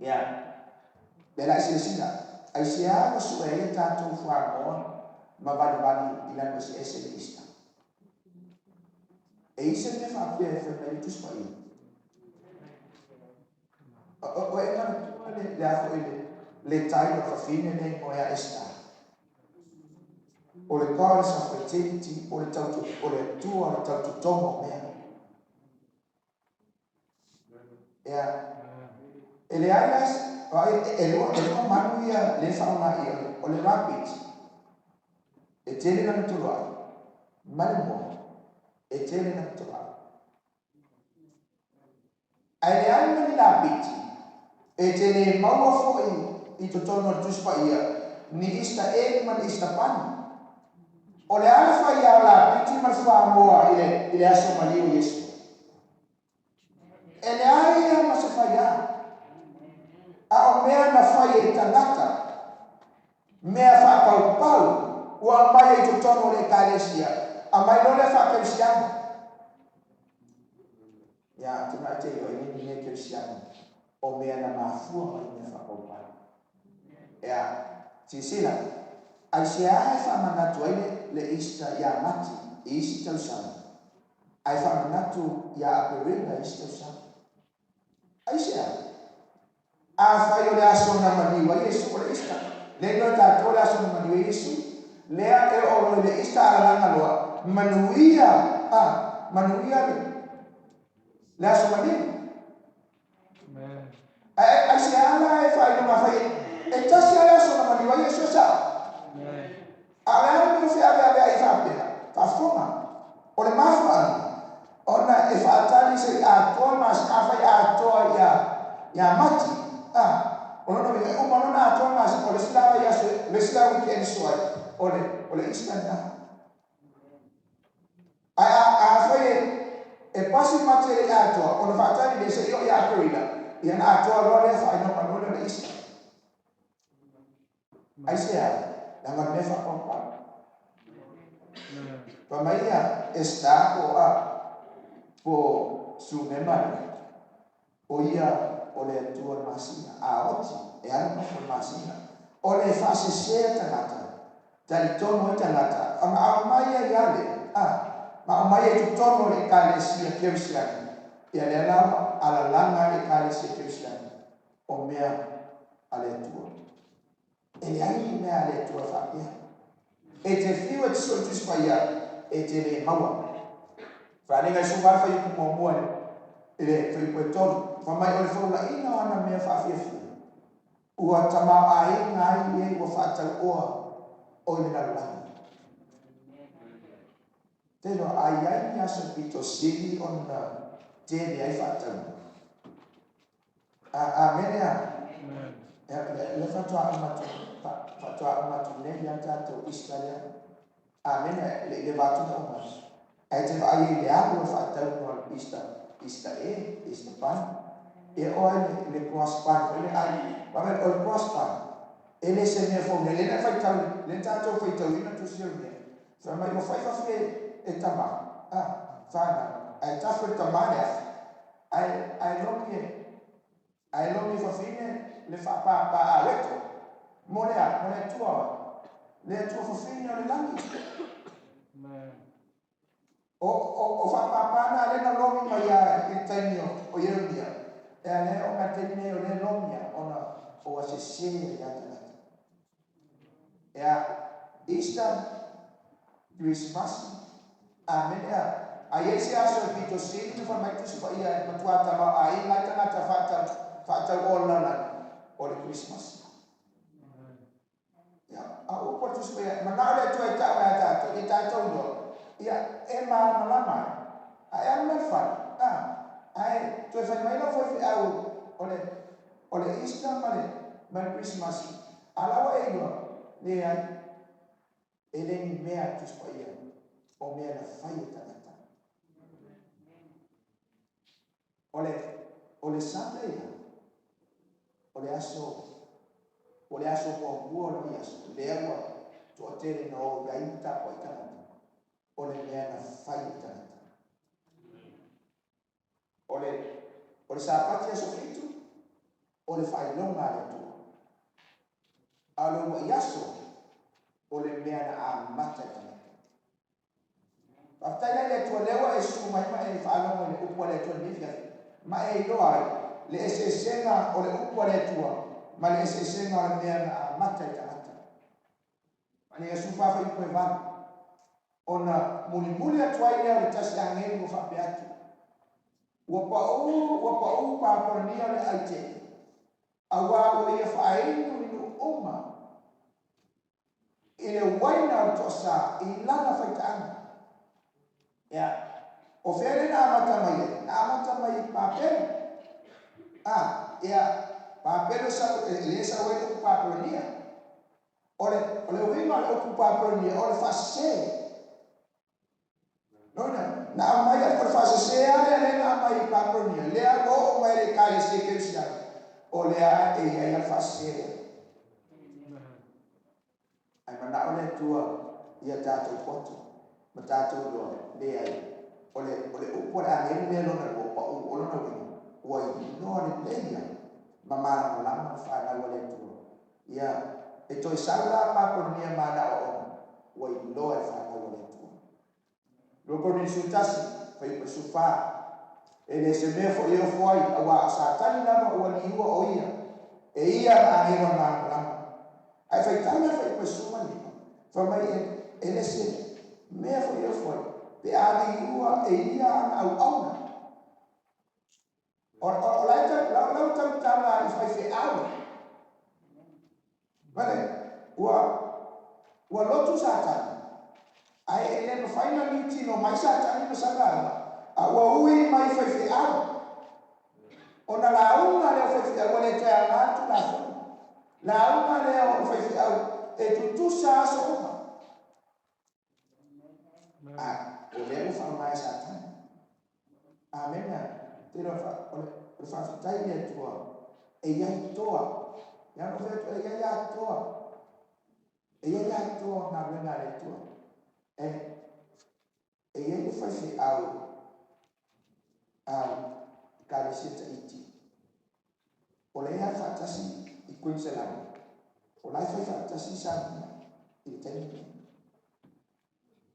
Ia, lea la e silasila, aisea ua sue ai a tatou fuamoa ma valivali i lanu eseese i le Easter? E i ai se mea faapea e fai mai ai le Tusi Paia? O e manatua le, le a foi le, le tai o le fafine lea igoa ia Esther. O le goddess of fertility, o le tau, o le Atua o le tautotoga o mea. Ia, e leai la, e lua manu ia lea e faaaoga i o le rabbit, e tele lana toloai, ma le moa, e tele lana toloai. Ae leai ma ni lapiti, e te le maua foi i totonu o le Tusi Paia ni Easter egg ma ni Easter bunny. O le a le faia o lapiti ma le fuamoa i le aso maliu o Iesu? E leai ia ma se faia. A o mea na fai e tagata, mea faapaupau ua aumai ai i totonu o le Ekalesia, aumai loa lea faakerisiano. Ia, te mai te iloa, e le ni mea kerisiano, o mea na mafua mai i mea faapaupau. Ia, silasila, aisea e faamanatu ai le Easter ia Mati i isi tausaga, ae faamanatu ia Aperila i isi tausaga? Aisea? Afai o le aso na maliu ai Iesu o le Easter, lea iloa e tatou le aso na maliu ai Iesu, lea e oo loa i le Easter alalaga loa, manuia, a, manuia le aso maliu. Ae aisea la e faailoga afai e tasi lava le aso na maliu ai Iesu e sao? A o le a le mea ua feaveaveai ai faapea? Faafofoga. O le mafuaaga, ona e faatali se i atoa le masina, afai atoa ia Mati, a, o lona uiga, e uma loa ona atoa le masina, o le isi la vaiaso, o le isi la weekend sua ai, o le Easter lena. Ae afai e pasi Mati e le i atoa, ona faatali lea se i oo ia Aperila, ia ona atoa loa lea faailoga loa lea o le Easter. Aisea? Leaga o le mea faapaupau. Fai mai ia Esita po o a po o Sunema lea, o ia o le Atua o le masina, a oti e alu nofo i le masina. O le faasese a tagata, talitonu ai tagata, ona aumai ai lava lea, a, ma aumai ai i totonu o le Ekalesia Kerisiano, ia lea la ua alalaga ai le Ekalesia Kerisiano o mea a le Atua. E leai ni mea a le Atua e faapea. E te fiu e te sue Tusi Paia, e te le maua. Faalega i suka le fuaiupu muamua i le fuaiupu e tolu, fai mai o le foulaiga o ana mea faafiafia, ua tamaoaiga ai e ua faatauoa o i le lalolagi. Te iloa, a i ai ni aso pito sili ona tele ai faatauga. Amene a. Lea faatoa uma atu, faatoa uma atu nei lava tatou Easter lea. Amene, le i leva atu ona uma atu. Ae te vaai ai i le alu o le faatauga o le Easter, Easter egg, Easter bunny. E oo lava i le cross bun foi lea, ai, vaai, o le cross bun, e le se mea fou nei. Lea na faitau, lea na tatou faitauina tusi o le mea. Fai mai ua fai fafine e tama, a, fanau, ae tafu e le tama le afi. Ae lomi e, ae lomi e fafine le faapāpā aleto. Mo le a? Mo le Atua oe. Le Atua fafine o le lagi. O faapāpā na lea na lomi mai lava i le taimi o Ieremia, ea lea e oo mai i le taimi nei o lea e lomi lava ona ua sesē ai lava tagata. Ia, Easter, Kerisimasi, amene a. A i ai se aso e pito sili ona fai mai Tusi Paia e matua tamaoaiga ai tagata faatau, faatau oa le lalolagi, o le Kerisimasi. Ia, a o upu a le Tusi Paia, manao le Atua e tau mai ia tatou, ia tatou iloa, ia e malamalama ai. A e alu la i le fale, a, ae toe fai mai lau faifeau o le, o le Easter ma le, ma le Kerisimasi, a la ua e iloa, leai, e le ni mea a le Tusi Paia, o mea na fai e tagata. O le, o le Sunday la, o le aso, o le aso muamua o le vaiaso, lea ua toatele na o i ai ma tapuai tagata, o le mea na fai e tagata. O le, o le Sapati aso 7, o le faailoga a le Atua. A o le uluai aso, o le mea na amata e tagata. Faafetai la i le Atua lea ua e susu mai ma e faalogo i le upu a le Atua i lenei afiafi, ma e iloa ai le eseesega o le upu a le Atua ma le eseesega o le mea na amata e tagata. Manaia 14 fuaiupu 8, ona mulimuli atu ai lea o le tasi agelu ua faapea atu, Ua paʻū, ua paʻū Papolonia o le aitele, auā ua ia faainu i nuu uma i le uaina o le toasā i lana faitaaga. Ia, o fea lea na amata mai ai? Na amata mai i Papelu. A, ia, Papelu e sau, e, lea e sau ai le upu Papolonia. O le, o le uiga o le upu Papolonia, o le faasese. Lona, na aumai, o le faasese lava lea lea na aumai i Papolonia, lea ua oo mai i le Ekalesia Kerisiano, o lea e i ai lava le faasese lea. Ae manao le Atua ia tatou poto ma tatou iloa, leai, o le, o le upu a le agelu lea lona lua, paʻū, o lona uiga, ua iloa lelei lava ma malamalama le fanau a le Atua. Ia, e toe sau la Papolonia ma ana aoaoga, ua iloa e le fanau a le Atua. 2 Korini 11 fuaiupu 14. E le o se mea foi e ofo ai, auā o Satani lava ua liua o ia, e ia ma agelu o le malamalama. Ae faitau la le fuaiupu 15, fai mai e, e le se mea foi e ofo ai, pe a liua e ia ana auauna. O, o, o la e tau, lau, lau tautala i faifeau. Vale, ua, ua lotu Satani, ae e le mafai ona liutino mai Satani ma sana aga, a ua ui mai i faifeau. Ona lauga lea o faifeau ua le toe aoga le Tulafono. Lauga lea o faifeau e tutusa aso uma. A o lea ua faaaoga e Satani. Amene. Tele o le, o le, o le faafetai i le Atua e i ai toa. Ia ona fai atu e i ai atoa. E i ai atoa galuega a le Atua. E, e i ai le faifeau a Ekalesia Tahiti. O lea e alu faatasi i Queensland. O la e fai faatasi Samoa i le taimi lenei.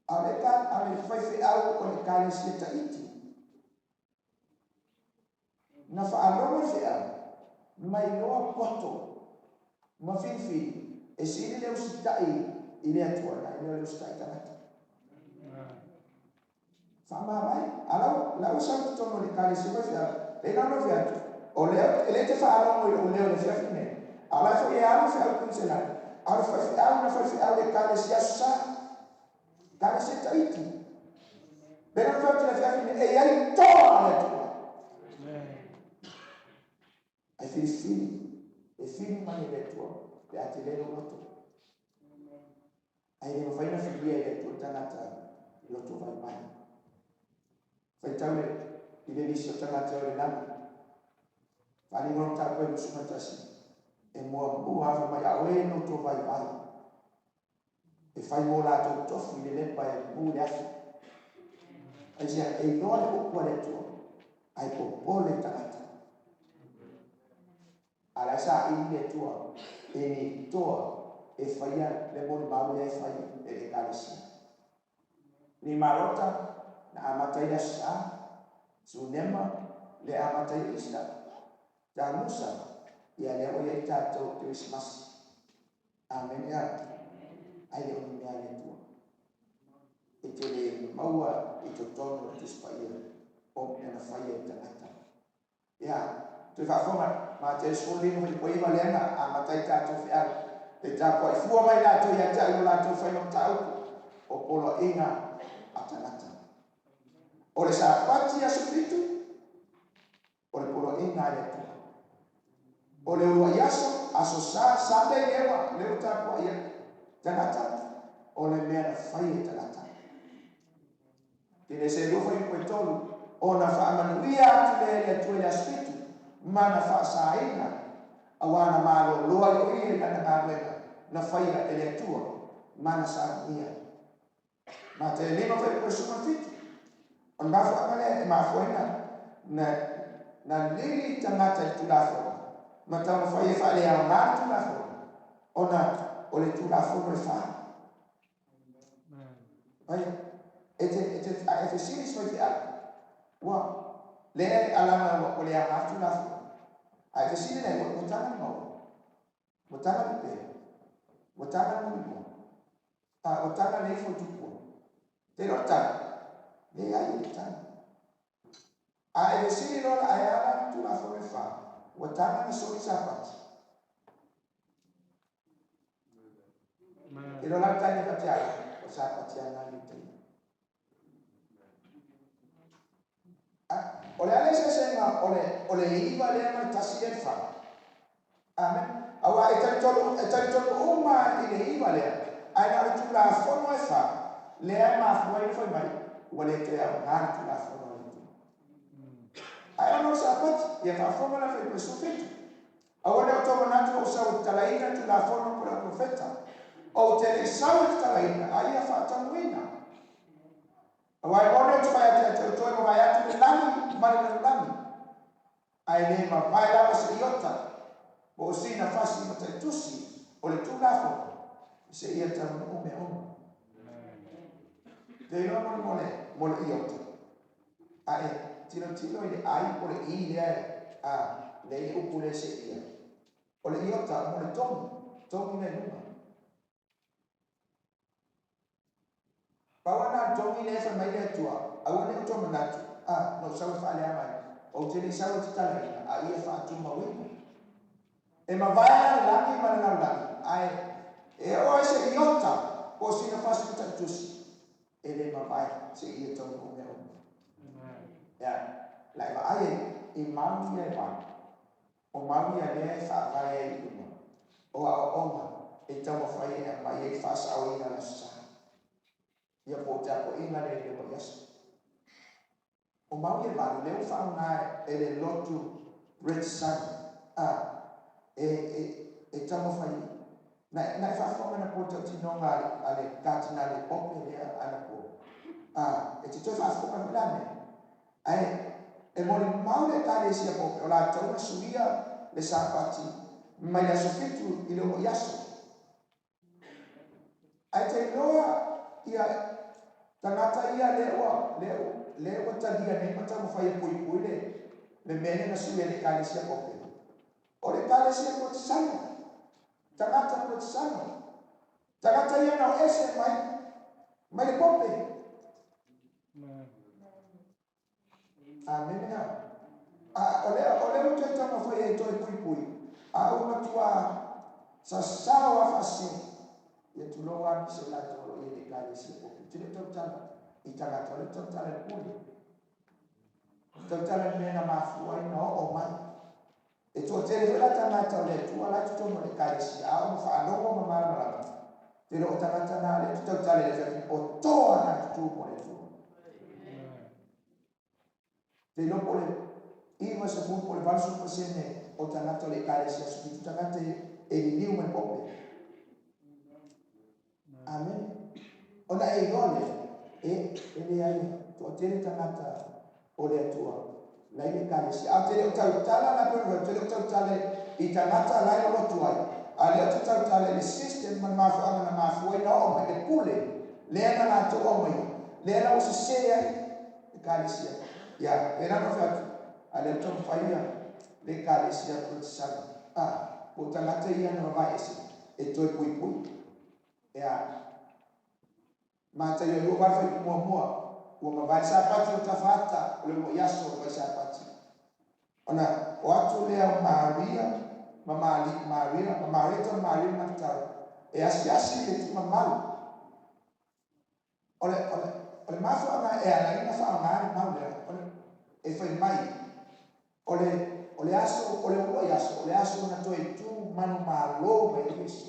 A o le, a o le faifeau o le Ekalesia Tahiti, na faalogo le feau, mai loa poto ma filifili e sili le usitai i le Atua nai lo le usitai i tagata. Faamavae. A lau, lau sau i totonu o le Ekalesia faifeau, pei la ona ou fai atu, o lea, e le te faalogo i lou leo i le afiafi lenei, a o la e foi e alu le feau i Queensland, a o le faifeau na faifeau i le Ekalesia Aso Sa, Ekalesia Tahiti. Pei la ona fai atu i le afiafi lenei, e i ai toa a le Atua. Ae filifili, e fili mai e le Atua pe a tele lou loto. Ae le mafai ona filia e le Atua le tagata loto vaivai. Faitau le, i le lisi o tagata o le lagi. Faaaliga o le mataupu 51, e muamua lava fai mai, a o e loto vaivai, e fai mo latou tofi i le lepa e mu i le afi. Aisea? E iloa le upu a le Atua, ae popole le tagata. A la e saili le Atua e ni toa e faia le molimau lea e fai e le Ekalesia. Ni Malota na amata ai le Aso Sa, Sunema le amata ai le Easter, Tanusa Ia lea ua i ai tatou Kerisimasi. Amene a. Ai le o ni mea a le Atua. E te le maua i totonu o le Tusi Paia o mea na faia e tagata. Ia, toe faafofoga, Mateo 15 9 lea na amata ai tatou feau. E tapuai fua mai latou ia te au i lo latou faiga mataupu o poloaiga a tagata. O le Sapati aso 7, o le poloaiga a le Atua. O le uluai aso, aso Sa, Sunday lea ua, lea ua tapuai ai tagata, o le mea na fai e tagata. Kenese 2 fuaiupu e 3, ona faamanuia atu lea e le Atua i le aso 7, ma na faasaina, auā na malolo ai o ia i lana galuega na faia e le Atua, ma na saunia. Mateo 5 fuaiupu e 17, o le mafuaaga lea e mafua ai na, na lili tagata i le Tulafono, ma taumafai e faaleaoga le Tulafono, ona o le Tulafono e fa. Ai, e te, e te, a e fesili si faifeau, ua, lea e alaga ua, ua leaoga le Tulafono. A e fesili lea, ua, ua taga le maua, ua taga le pea, ua taga le mulimua, a, ua taga le ifo i tupua. Te iloa le tali? Leai e le taga. A e fesili loa la, ae a la le Tulafono e fa, ua taga na soli Sapati? Te iloa la le tali e fatia ai, o Sapati lava na le taia. O le a le eseesega o le, o le 9 lea ma le 1 lea e fa? Amen. Aua e talitonu, e talitonu uma i le 9 lea, ae na o le Tulafono e fa, lea e mafua ai ona fai mai, ua le toe aoga le Tulafono a le Atua. Ae ona o le Sapati, ia faafofoga la fai 17. Aua ne i outou manatu ua ou sau e tatalaina le Tulafono po o le Profeta. Ou te le i sau e tatalaina, a ia faatanuina. Aua e moni ou te fai atu ia te outou e mavae atu le lagi ma le lalolagi, ae le mavae lava se iota po o sina fasi mataitusi o le Tulafono seia taunuu mea uma. Te iloa mo le mo le mo le iota. A e tilotilo i le I po o le I lea a lea i le upu lea seia. O le iota mo le togi, togi lea i luga. Pau lava na o le togi lea e fai mai le Atua, aua ne i outou manatu, a, na ou sau e faaleaga ai, ou te le i sau e tatalaina, a ia faatumauina. E mavae la le lagi ma le lalolagi, ae e oo ai se iota po o sina fasi mataitusi, e le mavae seia taunuu mea uma. Ea, la e vaai ai i mau ia e valu, o mau ia lea e faavae ai i luga o aoaoga e taumafai e aumai ai le faasaoina o le Aso Sa. Ia po o tapuaiga lea i le uluai aso. O mau ia e valu, lea ua faaaoga e le lotu Red Sun, a, e, e, e taumafai, na, na e faafofoga na po i le tautinoga a le, a le Katinale Pope lea anapo, a, e te toe faafofoga foi la mea. Ae, e molimau le Ekalesia Pope o latou na suia le Sapati mai le aso 7 i le uluai aso. Ae te iloa ia tagata ia lea ua, lea, lea ua talia nei ma taumafai e puipui le, le mea lea na sui e le Ekalesia Pope. O le Ekalesia Kotisano, tagata Kotisano, tagata ia na o ese mai, mai le Pope. Amene a. A, o lea, o lea ua toe taumafai ai e toe puipui, a ua matua sasao lava faasese. Ia tulou lava nisi o latou o lo o i ai i le Ekalesia Pope. Ou te le o tautala i tagata, o lea ou te tautala i le pule. Ou te tautala i le mea na mafua ai ona oo mai. E toatele foi la tagata o le Atua la e i totonu o le Ekalesia, a oo ina faalogo ma malamalama, te le o tagata na lea ou te tautala i le fai atu, o toa na tutu mo le Atua. Te iloa po o le 90 po o le 80% o tagata o le Ekalesia Aso Fitu tagata e liliu mai pope. Amene. Ona e iloa lea, e, e leai, toatele tagata o le Atua la i le Ekalesia. Ae ou te le o tautala la pe ou te le o tautala i tagata la e lolotu ai, a o lea ou te tautala i le system ma le mafuaaga na mafua ai ona oo mai le pule lea na latou aumaia, lea la ua sese ai Ekalesia. Ia, pei la ona ou fai atu, a o lea ua taumafai ia le Ekalesia Koretisano. A, po o tagata ia na vavae ese e toe puipui. Ia, Mataio 28 fuaiupu muamua, ua mavae le Sapati o tafa ata o le uluai aso o le vai Sapati. Ona o atu lea o Maria ma Maria ma Mareta ma Maria le Matatala e asiasi i le tuugamau. O le, o le, o le mafuaaga e ala ai ona faaaoga le mau lea, o le, e fai mai, o le, o le aso, o le uluai aso, o le aso na toe tu manumalo mai ai Iesu.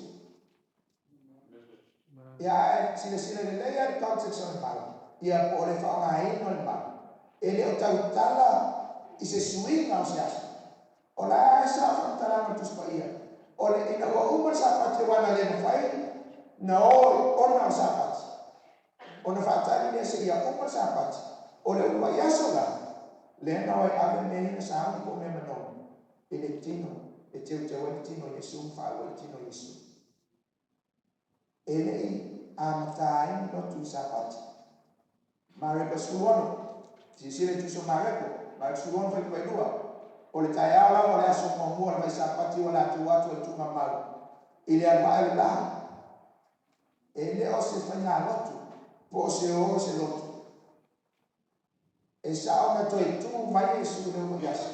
Ia, ae silasila lelei lava i le context o le mau, ia po o le faaaogaina o le mau, e le o tautala i se suiga o se aso. O la e sao faamatalaga o le Tusi Paia, o le ina ua uma le Sapati aua na le mafai na o ona o le Sapati, ona faatali lea seia uma le Sapati, o le uluai aso la, lea na o e ave mea ia na sauni po o mea manogi i le tino, e teuteu ai le tino o Iesu ma faauu ai le tino o Iesu. E le i amata ai ni lotu i Sapati. Mareko 16. Silasila i le Tusi o Mareko, Mareko 16 fuaiupu 2. O le taeao lava o le aso muamua o le vai Sapati ua latou atu ai tuugamau i le alu ae o le lā. E le o se faigalotu po o se o se lotu. E sao na toe tu mai Iesu i le uluai aso,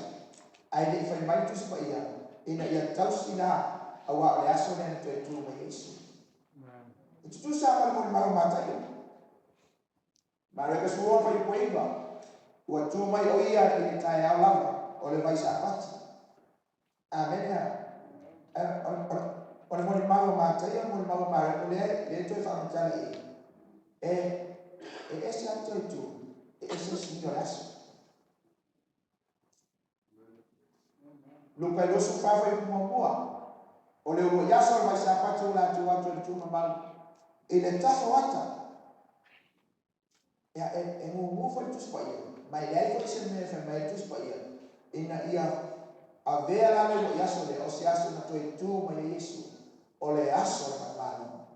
ae le i fai mai le Tusi Paia ina ia tausi la, auā o le aso lea na toe tu mai ai Iesu. E tutusa ma le molimau o Mataio. Mareka 16 fuaiupu 9, ua tu mai o ia i le taeao lava o le vai Sapati. Amene. O le molimau a Mataio, o le molimau a Mareko, lea e toe faamatala i i. E ese lava le toe tu, e ese le suiga o le aso. Luka 24 fuaiupu muamua, o le uluai aso o le vai Sapati ua latou atu ai le tuugamau i le tafaoata. Ia, e gugu foi le Tusi Paia, ma e leai foi se mea e fai mai ai le Tusi Paia, ina ia avea la le uluai aso lea, o se aso na toe tu mai ai Iesu, o le aso o le manumalo.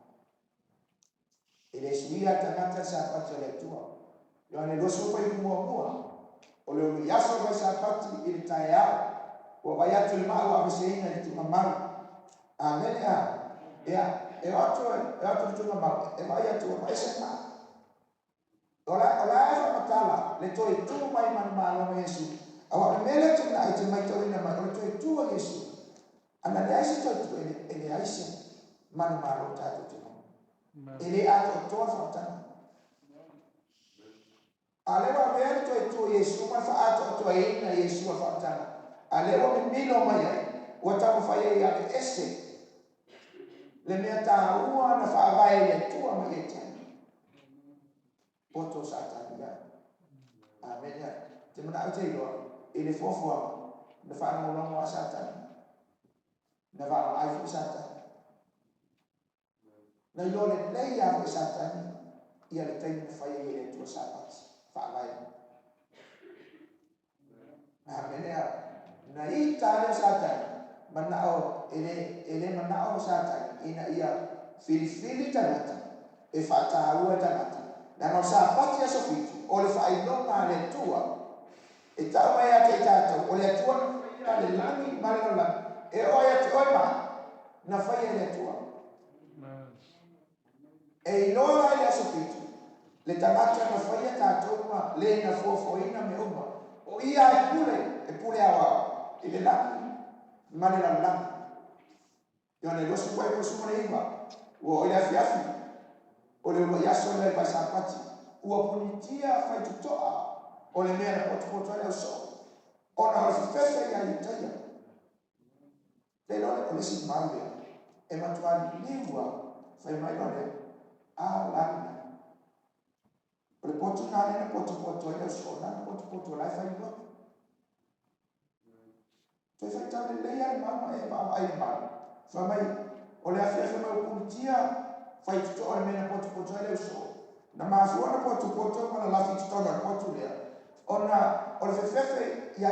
E le suia le tagata le Sapati a le Atua. Ioane 20 fuaiupu muamua, o le uluai aso o le vai Sapati i le taeao, ua vaai atu le maa ua aveseina i le tuugamau. Amene a. Ia, e o atu, e o atu le tuugamau, e vaai atu ua ese le maa. O la, o la e faamatala le toe tu mai manumalo ma Iesu. Aua o le mea lea tuuna'i e te maitauina mai, o le toe tu a Iesu. A na leai se toe tu, e, e leai se manumalo o tatou te maua. E le atoatoa le faamatalaga. A lea ua avea le toe tu o Iesu ma le faaatoatoaina Iesu o le faamatalaga. A lea ua mimilo mai ai, ua taumafai ai e aveese le mea taua na faavae e le Atua mai ia te ai. Poto Satani ai. Amene. Te manao te iloa i le fuafuaga na faalagolago a Satani. Na vaavaai foi Satani. Na iloa lelei lava foi e Satani ia le taimi na fai ai e le Atua Sapati faavae. Amene. Na ita lea o Satani, manao, e le, e le manao o Satani ina ia filifili tagata, e faataua e tagata. Leaga o le Sapati aso 7, o le faailoga a le Atua. E tau mai ia te i tatou, o le Atua na faia le lagi ma le lalolagi. E oo ia te oe ma au, na faia e le Atua. E iloa la i le aso 7, le tagata na faia tatou ma le na fuafuaina mea uma, o ia e pule, e pule aoao i le lagi ma le lalolagi. Ioane 29, ua oo i le afiafi o le uluai aso lea i le vai Sapati, ua punitia faitotoa o le mea na potopoto ai le ausoo, ona o le fefefe ia Iutaia. Te iloa o le isi mau lea e matua liliu lava, fai mai loa lea, a o la lena. O le potu lena lea na potopoto ai le ausoo, na na potopoto o la e fai lotu. Toe faitau lelei lava le mau ma e vaavaai i le mau. Fai mai, o le afiafi mai ua punitia faitotoa le mea na potopoto ai le ausoo. Na mafua ona potopoto ma lalafi i totonu o le potu lea, ona o le fefefe ia,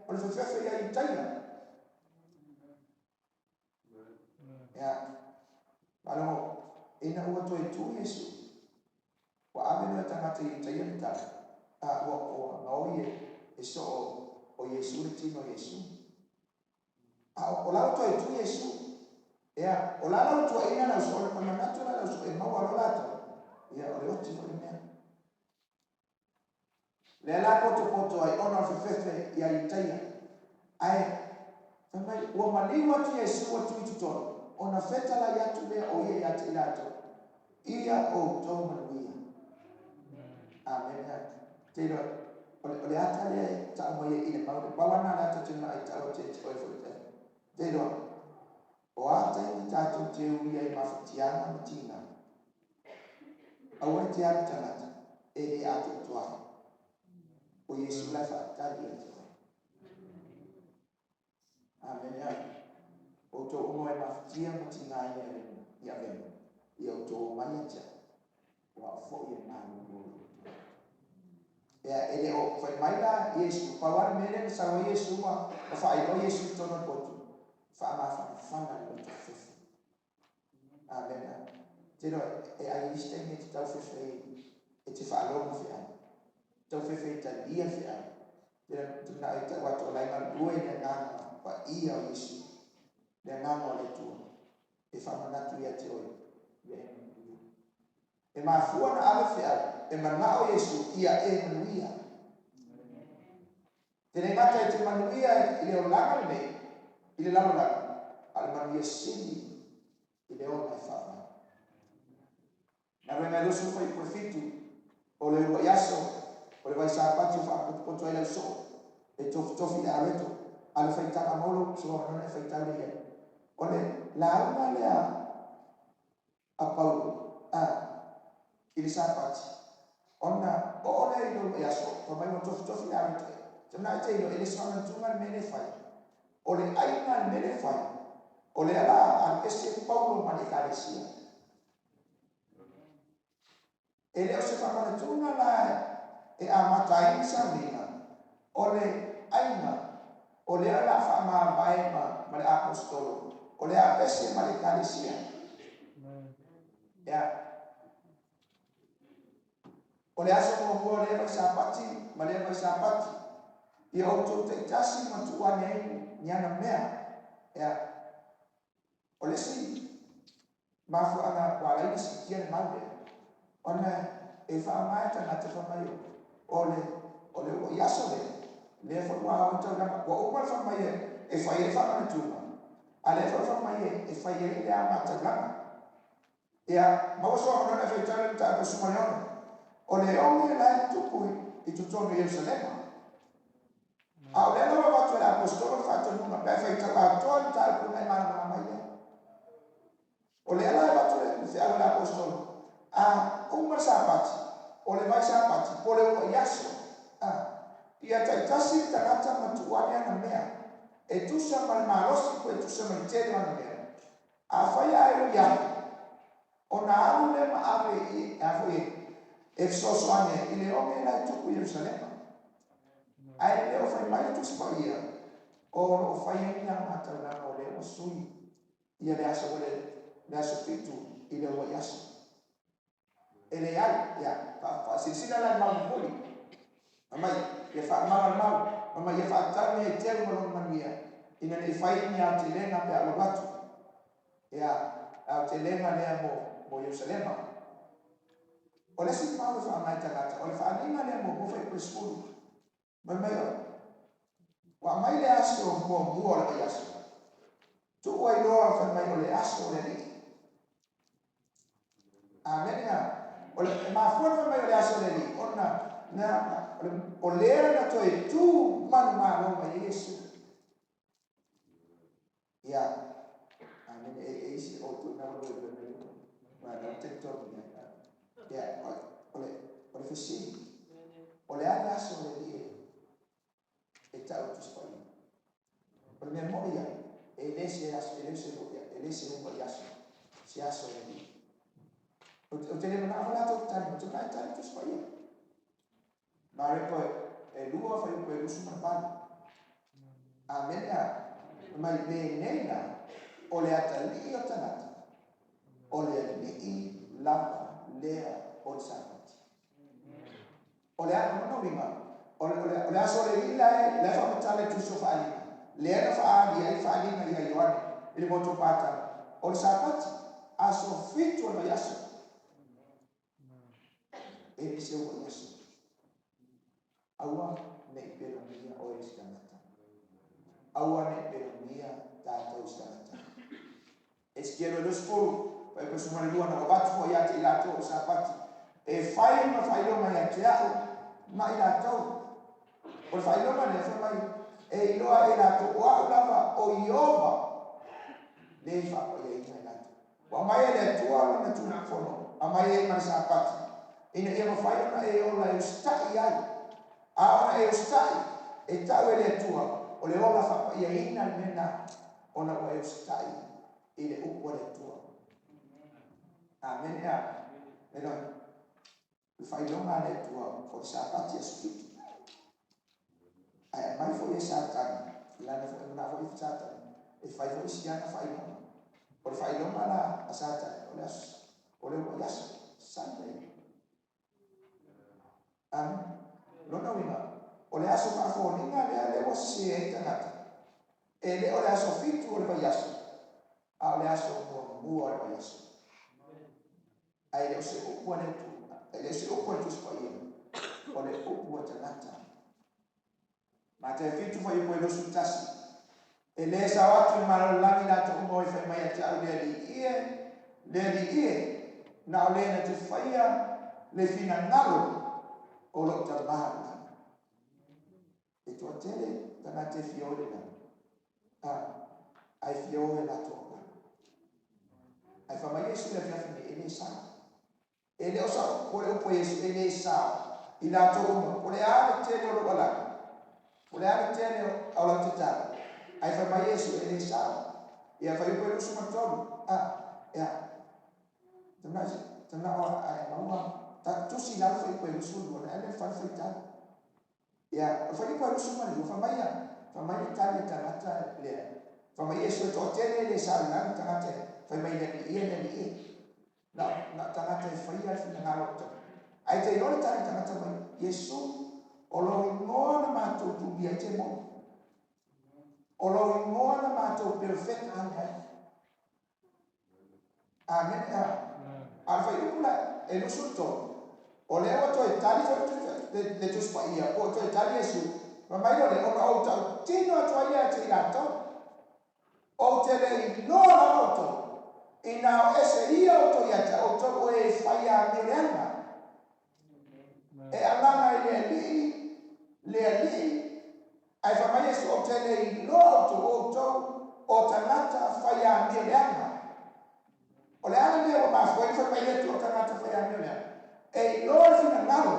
o le fefefe ia Iutaia. Ia, faalogo, ina ua toe tu Iesu, ua ave loa e tagata Iutaia le tala, a ua gaoi e soo o Iesu le tino o Iesu. A o la ua toe tu Iesu. Ea, o la la ua tuuaiina le ausoo, o le manatu la o le ausoo e maua loa latou, ia o le oti foi le mea. Lea la potopoto ai ona o le fefefe ia Iutaia. Ae fai mai, ua maliu atu Iesu ua tu i totonu, ona fetalai atu lea o ia ia te i latou, Ia outou manuia. Amene. Te iloa, o le ata lea e tau mai ai i le mau, pau lava lena o le ata ou te manao e tau atu ia te oe foi te. Te iloa, o a taimi tatou te ui ai i mafatiaga ma tiga, aua e te alu tagata e le atoatoa ai. O Iesu la e faatali ia te oe. Amene. Outou uma e mafatia ma tigaina i avega, ia outou omai ia te au, o au foi e malolo i outou. Ea, e le o fai mai la Iesu, pau lava le mea lea na sau ai Iesu ma faailoa Iesu i totonu o le potu, faamafanafana le loto fefe. Amene. Te iloa, e ai isi taimi e te tau fefe e te faalogo feau. Tau fefe i talia feau. Te manao e tau atu o la e galue le Agaga Paia o Iesu, le Agaga o le Atua, e faamanatu ia te oe, ia e manuia. E mafua ona ave feau, e manao Iesu ia e manuia. Te le gata i te manuia i le olaga lenei, i le lalolagi, a o le manuia sili i le ola e faavae. Galuega e 20 fuaiupu e 7, o le uluai aso o le vai Sapati ua faapotopoto ai le ausoo e tofitofi i le aloeto, a le faitaga maua lou uso ona e faitau lea i ai. O le lauga lea a Paulo a i le Sapati, ona oo lea i le uluai aso, fai mai ua tofitofi le aloeto e. Te mana e te iloa, e le soanatuga le mea lea e fai. O le aiga le mea lea e fai, o lea la alu ese Paulo ma le Ekalesia. E le o se faamanatuga la e amata ai ni sauniga, o le aiga, o lea la faamavae ma le aposetolo, o le apese ma le Ekalesia. Ia. O le aso muamua o lea vai Sapati ma lea vai Sapati, ia outou taitasi ma tuu ane ai ni ana mea. Ia. O le isi mafuaaga ua ala ai ona siitia le mau lea, ona e faaaoga e tagata fai mai o le o le uluai aso lea, lea foi ua ao ai taulaga, ua uma le fai mai e fai ai faamanatuga, a lea foi fai mai e fai ai le amataulaga. Ia, maua sou avanoa e faitau le mataupu 16. O le oge la e tupu i totonu o Ierusalema. A o lea la ua avatu e le aposetolo le faatonuga, pe a faitau atoa le mataupu ona e malamalama ai lea. O lea la e avatu le feau e le aposetolo, a uma le Sapati, o le vai Sapati, po o le uluai aso, a, ia taitasi le tagata ma tuu ane ana mea, e tusa ma le malosi po e tusa ma le tele o ana mea. Afai ae ui atu, ona alu lea ma ave i, a foi e fesoasoani ai i le oge la e tupu i Ierusalema. Ae le o fai mai le Tusi Paia, o lo o fai ai ni amataulaga o lea ua sui ia le aso o le aso 7 i le uluai aso. E leai, ia, faasilasila la i le mau mulimuli. Fai mai, ia faamama le mau, fai mai, ia faatatau mea e teu ma lona manuia, ina ne i fai ni aotelega pe a ou alu atu. Ia, aotelega lea mo Ierusalema. O le isi mau e faaaoga e tagata, o le faaaliga lea muamua fai i le 10. Fai mai, ua aumai le aso muamua o le vaiaso. Tuu ai loa fai mai o le aso o le Alii. Amene. O le mafua na fai mai o le aso o le Alii, ona na, o lea na toe tu manumalo mai ai Iesu. Ia, amene, e isi o tu na lue lue mai ma na te tonu ia. Ia, o le fesili, o le a le aso o le Alii e tau Tusi Paia? O le mea moni ia, e le se aso, e le se e le se uluai aso, se aso o le Alii. Ou te le manao foi latou tali, ou te manao e tali Tusi Paia. Mareko e 2 fuaiupu e 28. Amene a. Mai lenei la, o le atalii o tagata, o le Alii lava lea o le Sapati. O le a, o lona uiga, o le aso o le Alii la e faamatala i Tusi o Faaaliga, Lea na faaali ai le faaaliga ia Ioane i le motu o Patara, o le Sapati, aso 7 o le vaiaso. E le se ua aso. Aua ne i pelogia oe i se tagata. Aua ne i pelogia tatou i se tagata. Esekielu e 20, fuaiupu 12, Na ou avatu foi ia te i latou o le Sapati, e fai ma faailoga ia te au ma i latou. O le faailoga lea, fai mai, e iloa ai e latou o au lava o Ieova, lea e faapaiaina i latou. Ua aumai e le Atua lana Tulafono, aumai ai ma le Sapati, ina ia mafai ona e ola e usitai ai. A ona e usitai, e tau e le Atua, o le ola faapaiaina le mea lena, ona ua e usitai i le upu a le Atua. Amene a. E le faailoga a le Atua o le Sapati aso 7. Ae aumai foi e Satani, lana foi na foi Satani, e fai foi si ana faailoga. O le faailoga la a Satani, o le aso, o le uluai aso, Sunday. Amen. Lona uiga, o le aso faafoliga lea lea ua sese ai tagata. E le o le aso 7 o le vaiaso, a o le aso muamua o le vaiaso. Ae le o se upu a le Atua, e le o se upu a le Tusi Paia, o le upu a tagata. Matai 7 fuaiupu e 21. E le sao atu i le Malo o le lagi latou uma o e fai mai ia te au, Le Alii e, le Alii e, na o le na te faia le finagalo o lou Tama i le lagi. E toatele tagata e fia o i le lagi, a, ae fia o i latou auala. Ae fai mai Iesu i le afiafi nei, e le sao. E le o sao po o le upu a Iesu, e le sao i latou uma, po o le a le tele o lou alaga, po o le a le tele o lau tatalo, ae fai mai Iesu, e le sao. Ia fuaiupu e 23, a, ia, tana o ae maua, ta tusi i lalo fuaiupu e 22, na ele fai faitau. Ia, o le fuaiupu e 22, fai mai ia, fai mai le tali a tagata lea. Fai mai Iesu, e toatele e le sao i lagi tagata e fai mai le Alii e, le Alii e. Na, na tagata e faia le finagalo o le Ae te iloa le tali tagata mai, Iesu, o lou igoa na matou tulia ai temoni. O lou igoa na matou perofeta ane ai. Amene. A. A o le fuaiupu la e 23, o lea ua toe tali foi le Tusi Paia, po o toe tali Iesu, fai mai lea, ona ou tautino atu ai lea ia te i latou, ou te le iloa lava outou, ina o ese ia outou ia te au, outou o e fai amio leaga. E alaga i le Alii, le Alii, ae fai mai Iesu, ou te le iloa outou, o outou o tagata fai amio leaga. O le a le mea ua mafua ai ona fai mai le Atua o tagata fai amio leaga? E iloa le finagalo,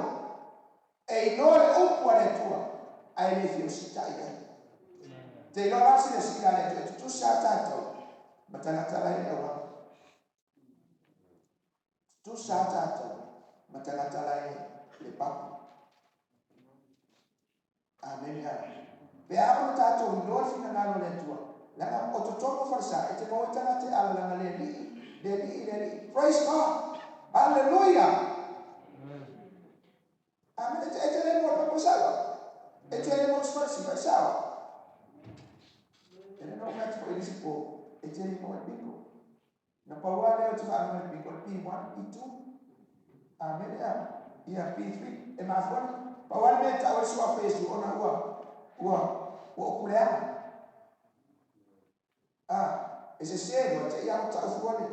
e iloa le upu a le Atua, ae le fia usitai ai. Te iloa la le silasila a le Atua, e tutusa lava tatou ma tagata la e i le auala. Tutusa lava tatou ma tagata la e i le papu. Amene. A. Pe a ona tatou iloa le finagalo o le Atua, leaga o totonu o falesa, e te maua ai tagata e alalaga le Alii, le Alii, le Alii. Praise God! Hallelujah! Amene. E te le maua le papu e sau ai. E te le maua se falesi e sau ai. E le no fai atu foi i le isi po, e te le maua le bingo. Na pau lava lea ou te faalogo i le bingo, o le P1, P2. Amene. A. Ia, P3. E mafua na. Pau lava le mea e tau ai le suafa o Iesu, ona ua, ua, ua upu leaga. A, e sese loa, te i lava ua tau fua le,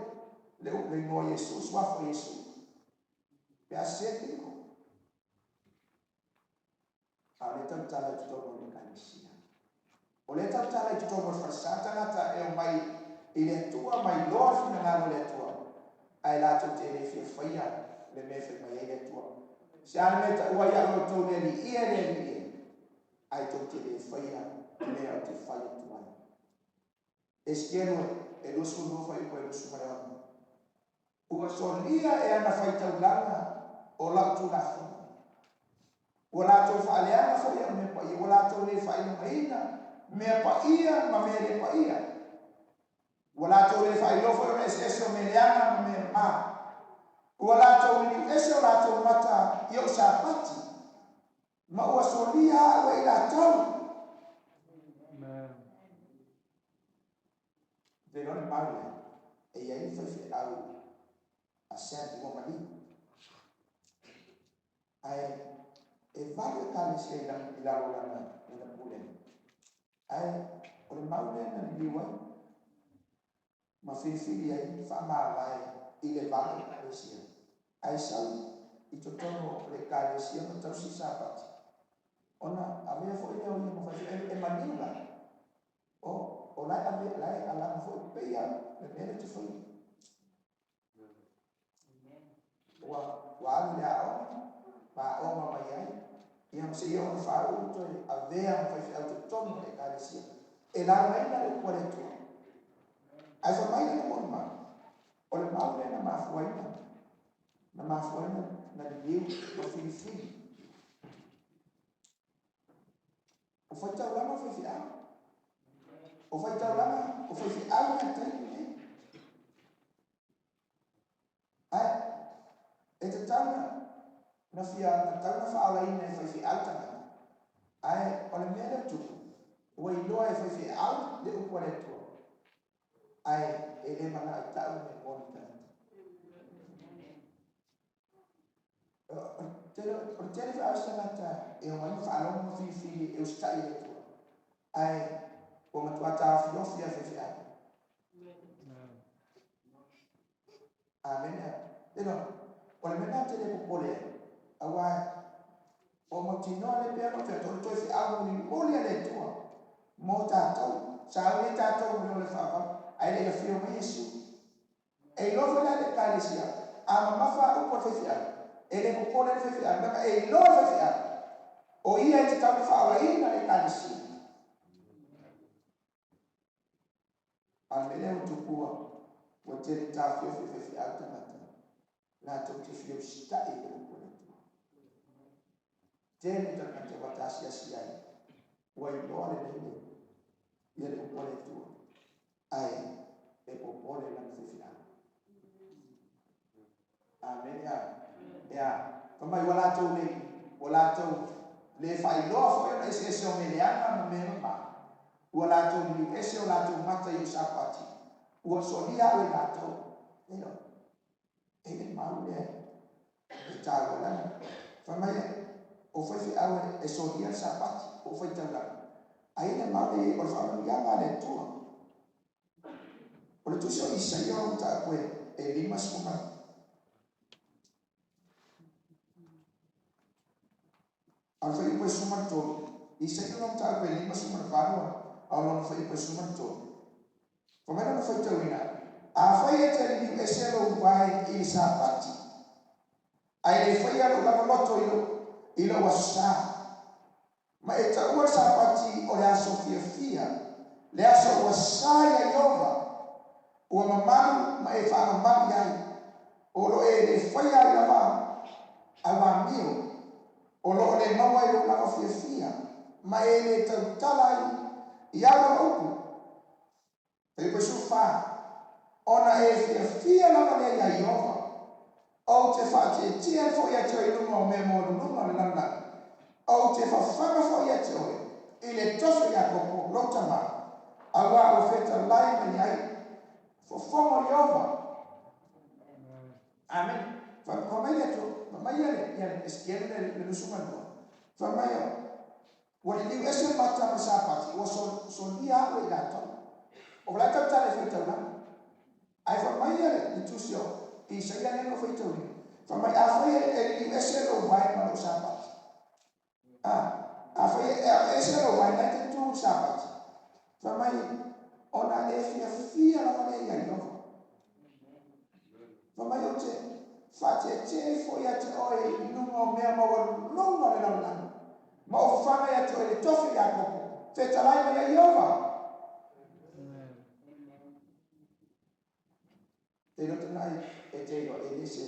le, le igoa o Iesu, suafa o Iesu. Pe a sese le bingo. A o lea tautala i totonu o le Ekalesia. O lea tautala i totonu o le falesa tagata e omai i le Atua ma iloa le finagalo o le Atua, ae latou te le fia faia le mea e fai mai ai le Atua. Se a le mea e taua ai au e outou le Alii e, le Alii e, ae tou te le faia mea ou te fai atu ai. Esekielu e 22 fuaiupu e 26. Ua solia e ana faitaulaga o lau Tulafono. Ua latou faaleaga foi au mea paia, ua latou le faailogaina mea paia ma mea le paia. Ua latou le faailoa foi ona eseese o mea leaga ma mea mama. Ua latou liliu ese o latou mata i ou Sapati, ma ua solia au e i latou. mau lea, e iai le faifeau a Sam ua maliu. Ae e 8 ekalesia i lalo o lana pulega. Ae o le mau lea na liliu ai ma filifili ai faamavae i le 8 ekalesia. Ae sau i totonu o le ekalesia ma tausi Sapati. Ona avea foi lea o ia ma faifeau e maliu la. O lae ave lae alaga foi peia le mea le te faia. Ua alu i le aoga, ma aoga mai ai, ia ma seia ona faauu toe avea ma faifeau totonu o le ekalesia. E laugaina le upu a le Atua. Ae fai mai lana molimau, o le mau lea na mafuaina, na liliu ma filifili. O faitaulaga o faifeau. O faitaulaga o faifeau na taimi nei. Ae e tatau na fia tatau na faaolaina e faifeau tagata. Ae o le mea lea tupu, ua iloa e faifeau le upu a le Atua. Ae e le manao e tau me moni tagata. O le tele feau se tagata e omai ma faalogo ma filifili e usitai i le Atua. Ae ua matua taofiofi a faifeau. Amen. Elo, o le mea na tele popole ai, aua o mautinoa le pea no fea o le toe feau mulimuli a le Atua mo tatou. Sa uli tatou mo le faavavau, ae le i afio mai Iesu. E iloa foi la le ekalesia, a mamafa upu a le faifeau, e le popole le faifeau, leaga e iloa le faifeau, o ia e tatau ona faaolaina le ekalesia. A o le mea lea ua tupua, ua tele taofiofi faifeau tagata, latou te fia usitai i le upu a le Atua. Tele tagata ua tasiasi ai, ua iloa lelei le ia le upu a le Atua, ae e popole lana faifeau. Amen. Ia, fai mai ua latou le, ua latou le faailoa foi ona eseese o meleaga ma mea mama. Ua latou liliu ese o latou mata i o Sapati. Ua solia au e latou. Elo, e le mau lea e tāua lana. Fai mai, o faifeau e solia le Sapati, o faitaulaga. Ai le mau lea o le faamanuiaga a le Atua. O le tusi o Isaia o mataupu e 50. A o le fuaiupu e 13. Isaia o mataupu e 58, a o lona fuaiupu e 13. Fai mai lona faitauina, afai e te liliu ese lou vae i le Sapati, ae le faia lou lava loto i lou aso sa, ma e taua le Sapati o le aso fiafia, le aso ua sa ia Ieova, ua mamalu ma e faamamalu i ai, o lo e le faia ai lava au amio, o lo o le maua i lou lava fiafia, ma e le tautala ai i au lava upu. Fuaiupu 14, ona e fiafia lava lea ia Ieova, ou te faatietie ai foi ia te oe i luga o mea maualuluga o le lalolagi, ou te fafaga foi ia te oe i le tofi o Iakopo lou tama, aua ua fetalai mai ai fofoga o Ieova. Amen. Fai mai le Atua, fai mai ia le Esekiele le 22. Fai mai, ua liliu ese le mata ma le Sapati, ua solia au e i latou. O la e tautala e faitaulaga. Ae fai mai ia le tusi o Isaia lea na faitauina. Fai mai, afai e liliu ese lou vae ma lou Sapati. Afai e ese lou vae, na e te tu le Sapati. Fai mai, ona e fiafia lava lea ia Ieova. Fai mai, ou te faatietie foi ia te oe i luga o mea maualuluga o le lalolagi, ma ou fafaga ia te oe i le tofi o Iakopo, fetalai mai ia Ieova. Te iloa tana e te iloa e le se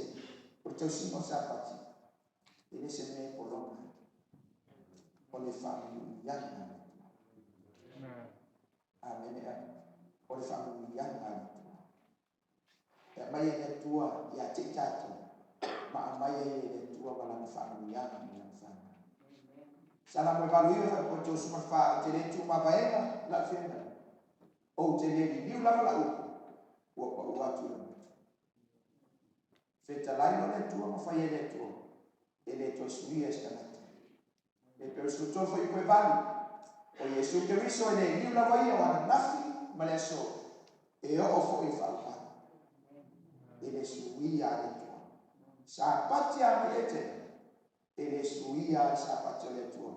o le tausiga o Sapati, e le se mea e pologa, o le faamanuiaga a le Atua. Amene. O le faamanuiaga a le Atua. E aumai e le Atua ia te i tatou, ma aumai ai e le Atua ma lana faamanuiaga ma lana faamanuiaga. Salamo e 89 fuaiupu 34, ou te le tuumavaega lau feagaiga, ou te le liliu lava lau upu, Ua paʻu atu i le motu. Fetalai loa le Atua ma fai ai le Atua, e le toe suia e se tagata. E pei o le 13 fuaiupu e 8, o Iesu Keriso e le liu lava ia o ananafi ma le aso, e oo foi i le faaumaga. E le suia a le Atua. Sapati a mai Etene, e le suia a le Sapati o le Atua,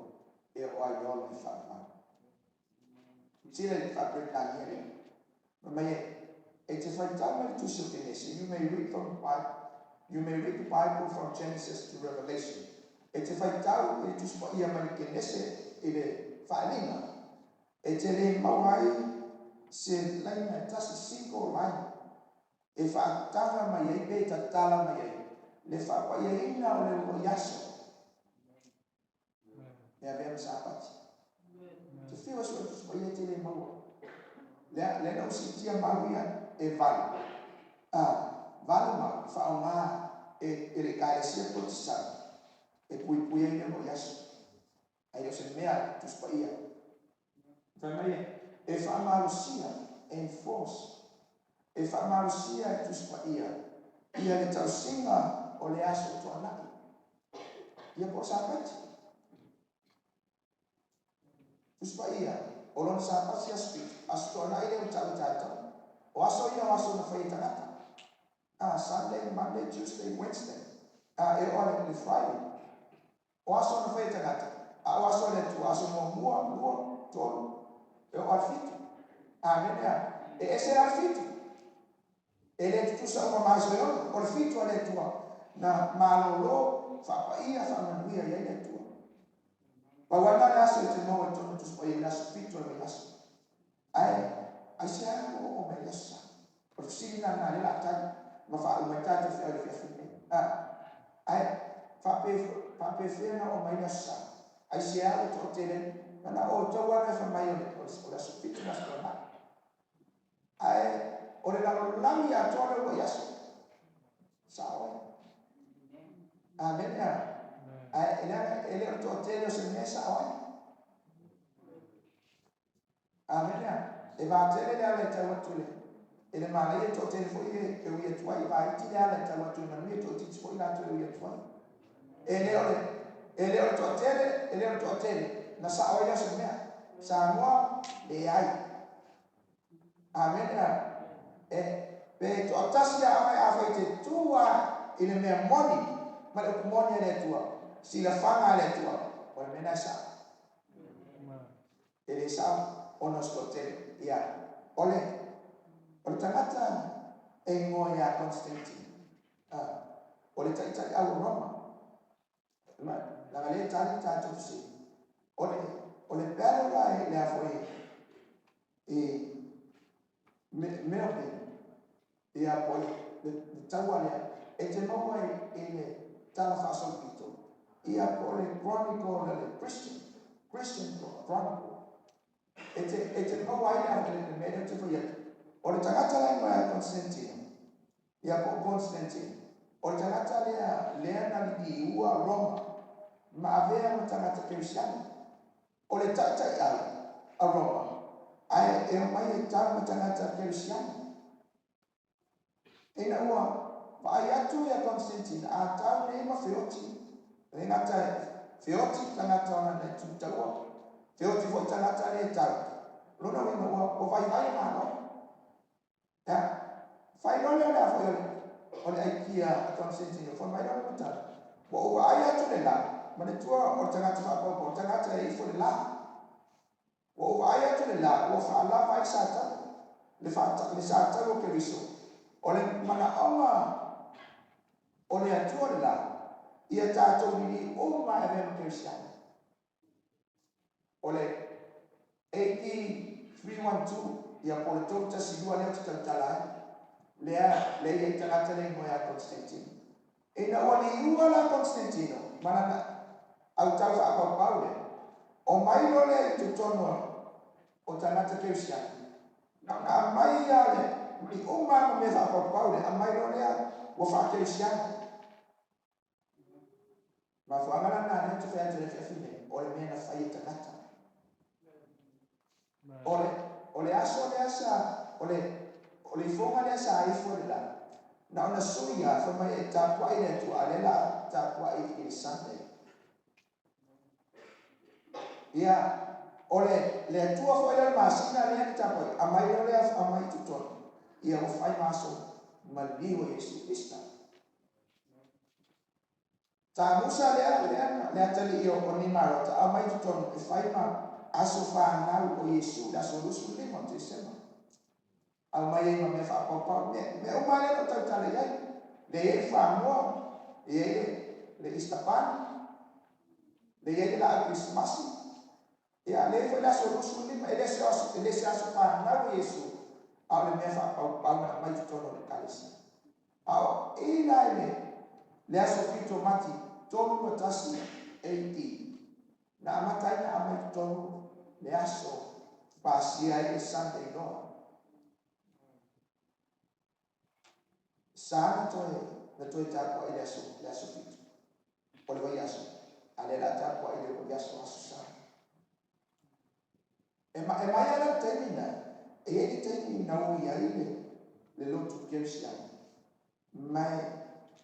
e oo ai ola i le faaumaga. Sila i le faaperetania lea. Fai mai e, e te faitau mai le Tusi o Kenese, you may read from the Bible, you may read the Bible from Genesis to Revelation. E te faitau i le Tusi Paia mai le Kenese i le Faaliga, e te le maua ai se laina e tasi, single line, e faataga mai ai pe tatala mai ai le faapaiaina o le uluai aso. E avea ma Sapati. Te fiu e sue tusi paia te le maua. Lea, lea na ou siitia mau ia e valu. A, valu mau, faaaoga e, e le Ekalesia Polotisana e puipui ai le uluai aso. Ae le o se mea Tusi Paia. Fai mai e, e faamalosia, enforce, e faamalosia e Tusi Paia ia le tausiga o le aso tuanai. Ia po o le Sapati. Tusi Paia, o lona Sapati aso fitu, aso tuanai lea ua tau e tatou. O aso ia o aso na fai e tagata. A, Sunday, Monday, Tuesday, Wednesday. A, e oo lava i le Friday. O aso na fai e tagata, a o aso a le Atua, aso muamua, lua, tolu, e oo lava i le fitu. Amene a. E ese la le fitu. E le tutusa uma ma aso e ono. O le fitu a le Atua na malolo, faapaia, faamanuia i ai le Atua. Pau lava lena o le aso e te maua i totonu o le Tusi Paia, o le aso fitu o le vaiaso. Ae aisea ua oo mai i le aso Sa? O le fesili lena lena lea o le a tali ma faauma ai tatou feau i le afiafi lenei. A, ae faapefea na oo mai le aso Sa? Aisea ua toatele ai? Mana o outou lava na e fai mai o le aso fitu le aso tuanai. Ae o le lalolagi atoa lea ua i aso. Sao ai. Amene a. Ae leaga e le o le toatele o se mea e sao ai. Amene a. E vatele le ala e tau atu i le i le manaia e toatele foi e e ui atu ai, e vaiti le ala e tau atu i le manuia e toaitiiti foi latou e ui atu ai. E le o le e le o le toatele, e le o le toatele na sao ai lea o se mea. Samoa, leai. Amene a. E pe toatasi a oe afai e te tu a i le mea moni ma le upu moni a le Atua, silafaga a le Atua, o le mea lena e sao. E le sao ona o se toatele. Ia, o le, o le tagata e igoa ia Constantine, a, o le taitaiau o Roma. Ma, leaga lea e tali le tatou fesili. O le, o le battle la e, le a foi, i Melbourne, ia po o le, le, le taua lea, e te maua i, i le Tala Faasolopito, ia po o le Chronicle a le Christian, Christian Chronicle. E te, e te maua ai le, le, le mea lea ou te fai atu. O le tagata la e igoa ia Constantino, ia po o Constantine, o le tagata lea, lea na liliua Roma ma avea ma tagata Kerisiano. O le taitaiau a Roma, ae e omai e tau ma tagata Kerisiano. Ina ua vaai atu ia Constantine a tau nei ma feoti, e le gata e feoti tagata o lana itu taua, feoti foi tagata le tau. O lona uiga ua vaivai le Malo. Ia, fai loa lea o le a foi o le, o le aikia a Constantine, fai mai loa le matala, ua ou vaai atu le la, manatua o le tagata faapaupau, o le tagata e ifo le la. Ua ou vaai atu le la ua faalava ai Satana, le le Satau o Keriso. O le manaoga o le Atua le la, ia tatou liliu uma e avea ma Kerisiano. O le AD 312, ia po o le 312 lea ou te tautala ai, lea, lea e i ai tagata lea e igoa ia Constantine. Ina ua liua la Constantino ma lana autau faapaupau lea, omai loa lea i totonu o tagata Kerisiano, na ona aumai lava le mali uma ma mea faapaupau lea, aumai loa lea ua faakerisiano. Mafuaaga la lena lea ou te fai atu ai i le afiafi nei, o le mea na fai e tagata. O le, o le aso lea sa, o le, O le ifoga lea sa ifo i le lalo, na ona sui lava fai mai e tapuai i le Atua, a o lea o le a tapuai i le Sunday. Ia, o le, le Atua foi lea o le masina lea na tapuai, aumai loa lea aumai i totonu, ia ua fai ma aso maliu o Iesu Keriso. Tamusa lea, lea, le atalii o Nimarota, aumai i totonu e fai ma aso fanau o Iesu, le aso 25 o Tesema. Aumai ai ma mea faapaupau, mea, mea uma lava lea na ou tautala i ai. Lea e i ai le fuamoa, e i ai le, le Easter Bunny, lea e i ai le laau Kerisimasi, ia, lea e i ai foi le aso 25, e le se aso, e le se aso fanau o Iesu, a o le mea faapaupau na aumai i totonu o le Ekalesia. A o i la i le, le aso 7 o Mati 321 AD, na amata ai ona aumai i totonu le aso pasia ai le Sunday Law. Sa na toe, na toe tapuai i le aso, le aso 7 o le vaiaso, a o lea o le a tapuai i le vaiaso Aso Sa. E, ma, e mai lava la le taimi lena, e i ai le taimi na ui ai le, le lotu kerisiano, ma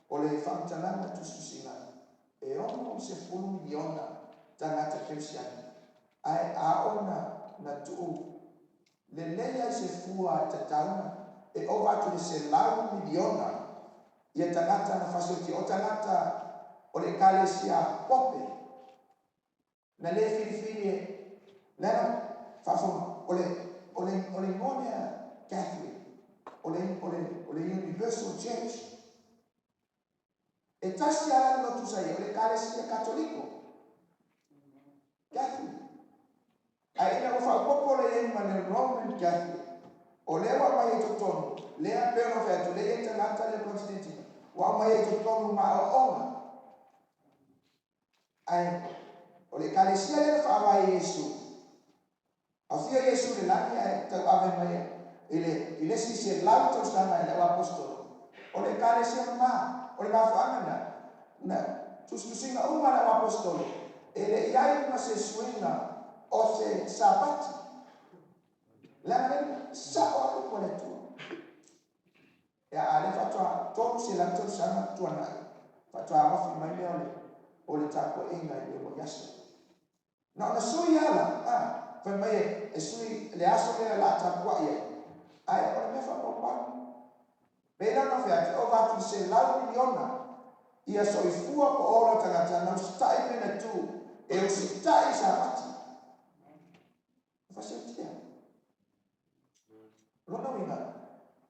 o le faamatalaga tusitusiga e 60 miliona tagata kerisiano, ae a oo na, na tuu lelei ai se fua e tatau na e ova atu i le 100 miliona ia tagata na fasioti, o tagata o le Ekalesia Pope na le filifili e leaga faafofoga o le o le o le igoa lea Catholic o le o le o le Universal Church. E tasi lava la le lotu sa i ai o le Ekalesia Katoliko. Catholic. Ae ina ua faaopoopo lea i ai ma le Roman Catholic, o lea ua aumai ai i totonu, lea pei ona ou fai atu, lea e i ai tagata lea Konsitanitino, ua aumai ai i totonu ma aoaoga. Ae o le Ekalesia lea na faavae e Iesu, afio Iesu i le lagi ae tauave mai i le, i le isi 100 tausaga e le auaposetolo, o le Ekalesia mama, o le mafuaaga lena, na tusitusiga uma a le auaposetolo, e le i ai ma se suiga o se Sapati. Leaga lea na sao lava le upu a le Atua. Ia, a o lea faatoa 300 tausaga tuanai, faatoa ofi mai lea o le, o le tapuaiga i le vaiaso. Na ona sui lava la, a, fai mai e, e sui le aso lea o le a tapuai ai, ae o le mea faapaupau. Pei la ona fai atu, e ova atu i le 100 miliona ia soifua po o ola tagata na usitai mea na tu e usitai i Sapati. Fasiotia. O lona uiga,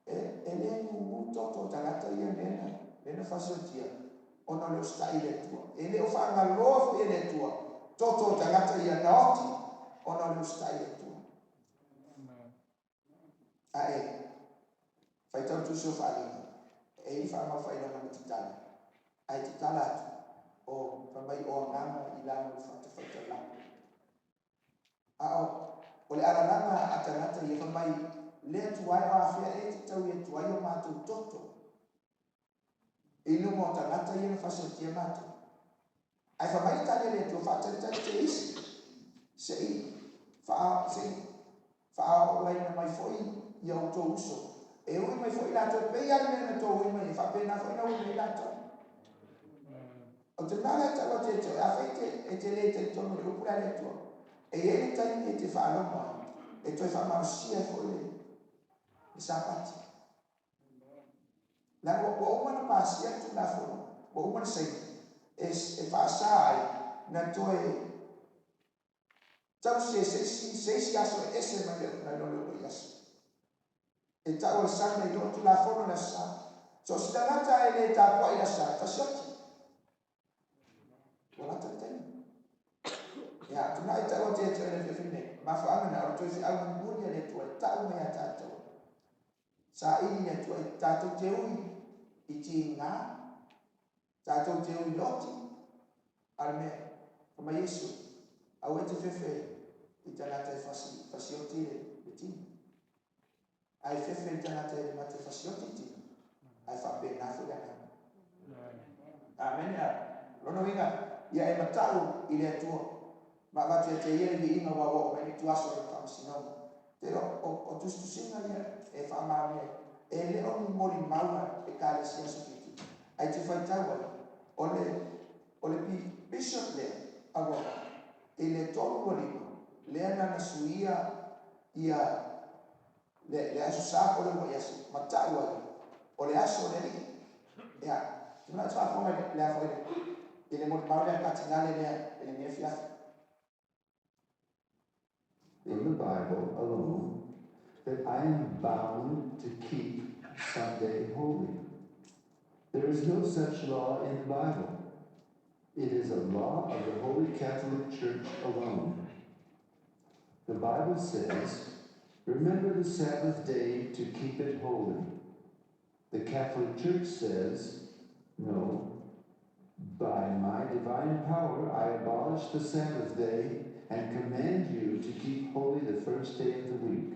e, e le gugu toto o tagata ia mea na, mea na fasiotia ona o le usitai i le Atua. E le o faagaloa foi e le Atua toto o tagata ia na oti ona o le usitai i le Atua. Ae, faitau le Tusi o Faaaliga, e i ai faamaofaiga na tatala, ae tatala atu, o, fai mai o agaga i lalo o le fatafaitaulaga. A o, o le alalaga a tagata ia, fai mai, le Atua e o afea ea e te taui atu ai o matou toto i luma o tagata ia na fasiotia matou. Ae fai mai le tali a le Atua, faatalitali te isi, se i faa, se i faaolaina mai foi ia outou uso, e ui mai foi latou, e pei lava le mea na tou ui mai ai, faapena foi na ui mai ai latou. Ou te manao ia te au atu ia te oe, afai e te, e te le talitonu i le upu lea a le Atua, e i ai le taimi e te faalogo ai, e toe faamalosia ai foi le, le Sapati. Leaga ua, ua uma ona pasia le Tulafono, ua uma ona saini, e, e faasa ai na toe tausi e se isi, se isi aso e ese mai le, nai lo le vaiaso. E tau o le Sunday loa, Tulafono i le Aso Sa. So o se tagata e le tapuai i le Aso Sa, e fasioti. Ua lata le taimi. Ia, tunai tau atu ia te oe i le afiafi nei. Mafuaaga na, o le toe feau mulimuli a le Atua e tau mai ia tatou. Saili le Atua e tatou te ui i tiga, tatou te ui i oti, a le mea, fai mai Iesu, aua e te fefe i tagata e fasi, fasioti le, le tino. Ae fefe i le tagata e mate fasioti le tino, ae faapena foi le agaga. Amene. A lona uiga, ia e matau i le Atua, ma avatu ia te Ia le viiga ua oo mai le ituaso o le faamasinoga. Te o, o, o tusitusiga ia e faamaonia ai. E le o ni molimau a Ekalesia Aso Fitu, ae te faitau ai, o le, o le bishop lea a Roma, i le 325, lea na na suia ia le, le Aso Sa po o le uluai aso, ma ta'u ai, o le aso o le Alii. Ia, te mana'o te faafofoga i le, le a foi le, i le molimau lea a le Katinale lea i lenei afiafi. In the Bible alone that I am bound to keep Sunday holy. There is no such law in the Bible. It is a law of the Holy Catholic Church alone. The Bible says, Remember the Sabbath day to keep it holy. The Catholic Church says, No, by my divine power I abolish the Sabbath day and command you to keep holy the first day of the week.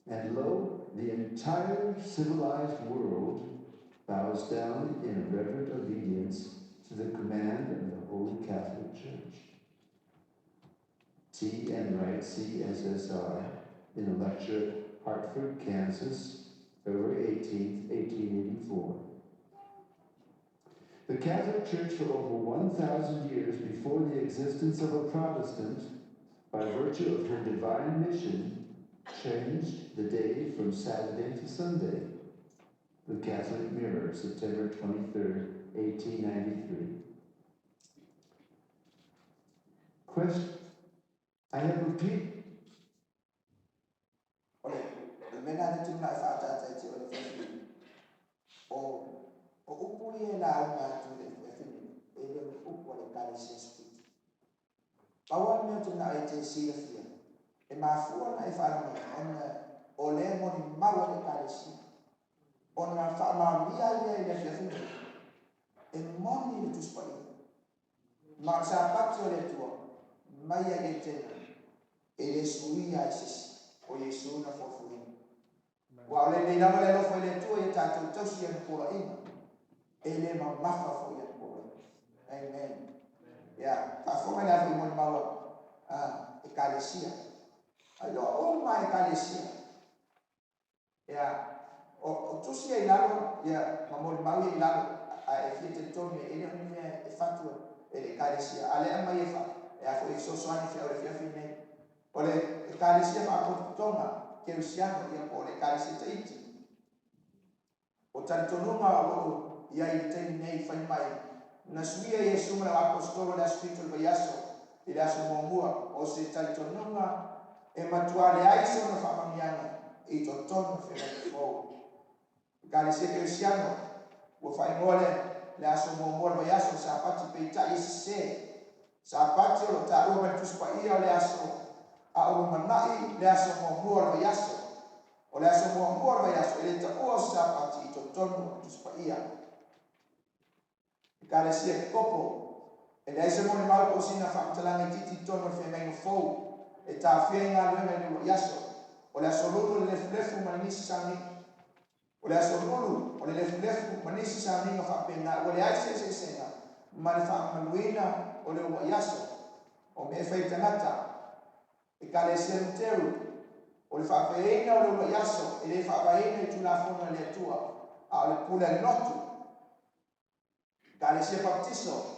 And lo, the entire civilized world bows down in reverent obedience to the command of the Holy Catholic Church. T. Enright, CSSR, in a lecture at Hartford, Kansas, February 18, 1884. The Catholic Church for over 1,000 years before the existence of a Protestant, by virtue of her divine mission, changed the day from Saturday to Sunday. The Catholic Mirror, September 23rd, 1893. Question. I have repeated O le, o le mea lena lea e tuuina e faaataata e te oe le fiafi O, o upu ia e lauga atu i le fiafi lenei, e le o ni upu a le Ekalesia Sefiti. Pau lava le mea ou te manao e te silafia, e mafua ona e faalogo ona o lea e molimau ai le Ekalesia, ona faamaonia ai lea i le afiafi lenei, e moni le Tusi Paia. Ma o le Sapati o le Atua, mai lava i Etena, e le suia ai se isi, o Iesu na fuafuaina. Aua o lenei lava le alofa i le Atua ia tatou tausi i ana poloaiga, e le mamafa foi ana poloaiga. Amen. Ia, faafofoga i le afa i molimau a Ekalesia. Ailoa uma lava Ekalesia. Ia, o, o tusi ia i lalo, ia, ma molimau ia i lalo, a e fia talitonu e le o ni mea e fatu e le Ekalesia, a lea aumai e fa, e a foi e fesoasoani feau i le afiafi lenei. O le Ekalesia Faapotopotoga Kerisiano, ia, po o le Ekalesia Taiti. O talitonuga o lo o i ai i le taimi nei, fai mai, na suia Iesu ma le Aposetolo i le aso fitu o le vaiaso i le aso muamua, o se talitonuga e matua leai sona faamanuiaga i totonu o le Feagaiga Fou. Ekalesia Kerisiano ua faaigoa le le aso muamua o le vaiaso o le Sapati, peitai e sese. Sapati o lo o taua mai le Tusi Paia o le aso a o lumanai le aso muamua o le vaiaso. O le aso muamua o le vaiaso e le taua o se Sapati i totonu o le Tusi Paia. Ekalesia Kopo, E leai se molimau po o sina faamatalaga itiiti i totonu o le Feagaiga Fou e taofia ai galuega i le uluai aso. O le aso lulu o le lefulefu ma le nisi sauniga. O le aso lulu o le lefulefu ma nisi sauniga faapena ua leai se eseesega ma le faamamaluina o le uluai aso. O mea e fai e tagata, Ekalesia Luteru, o le faafeaina o le uluai aso e le faavaeina i Tulafono a le Atua, a o le pule a le lotu. Ekalesia Papatiso,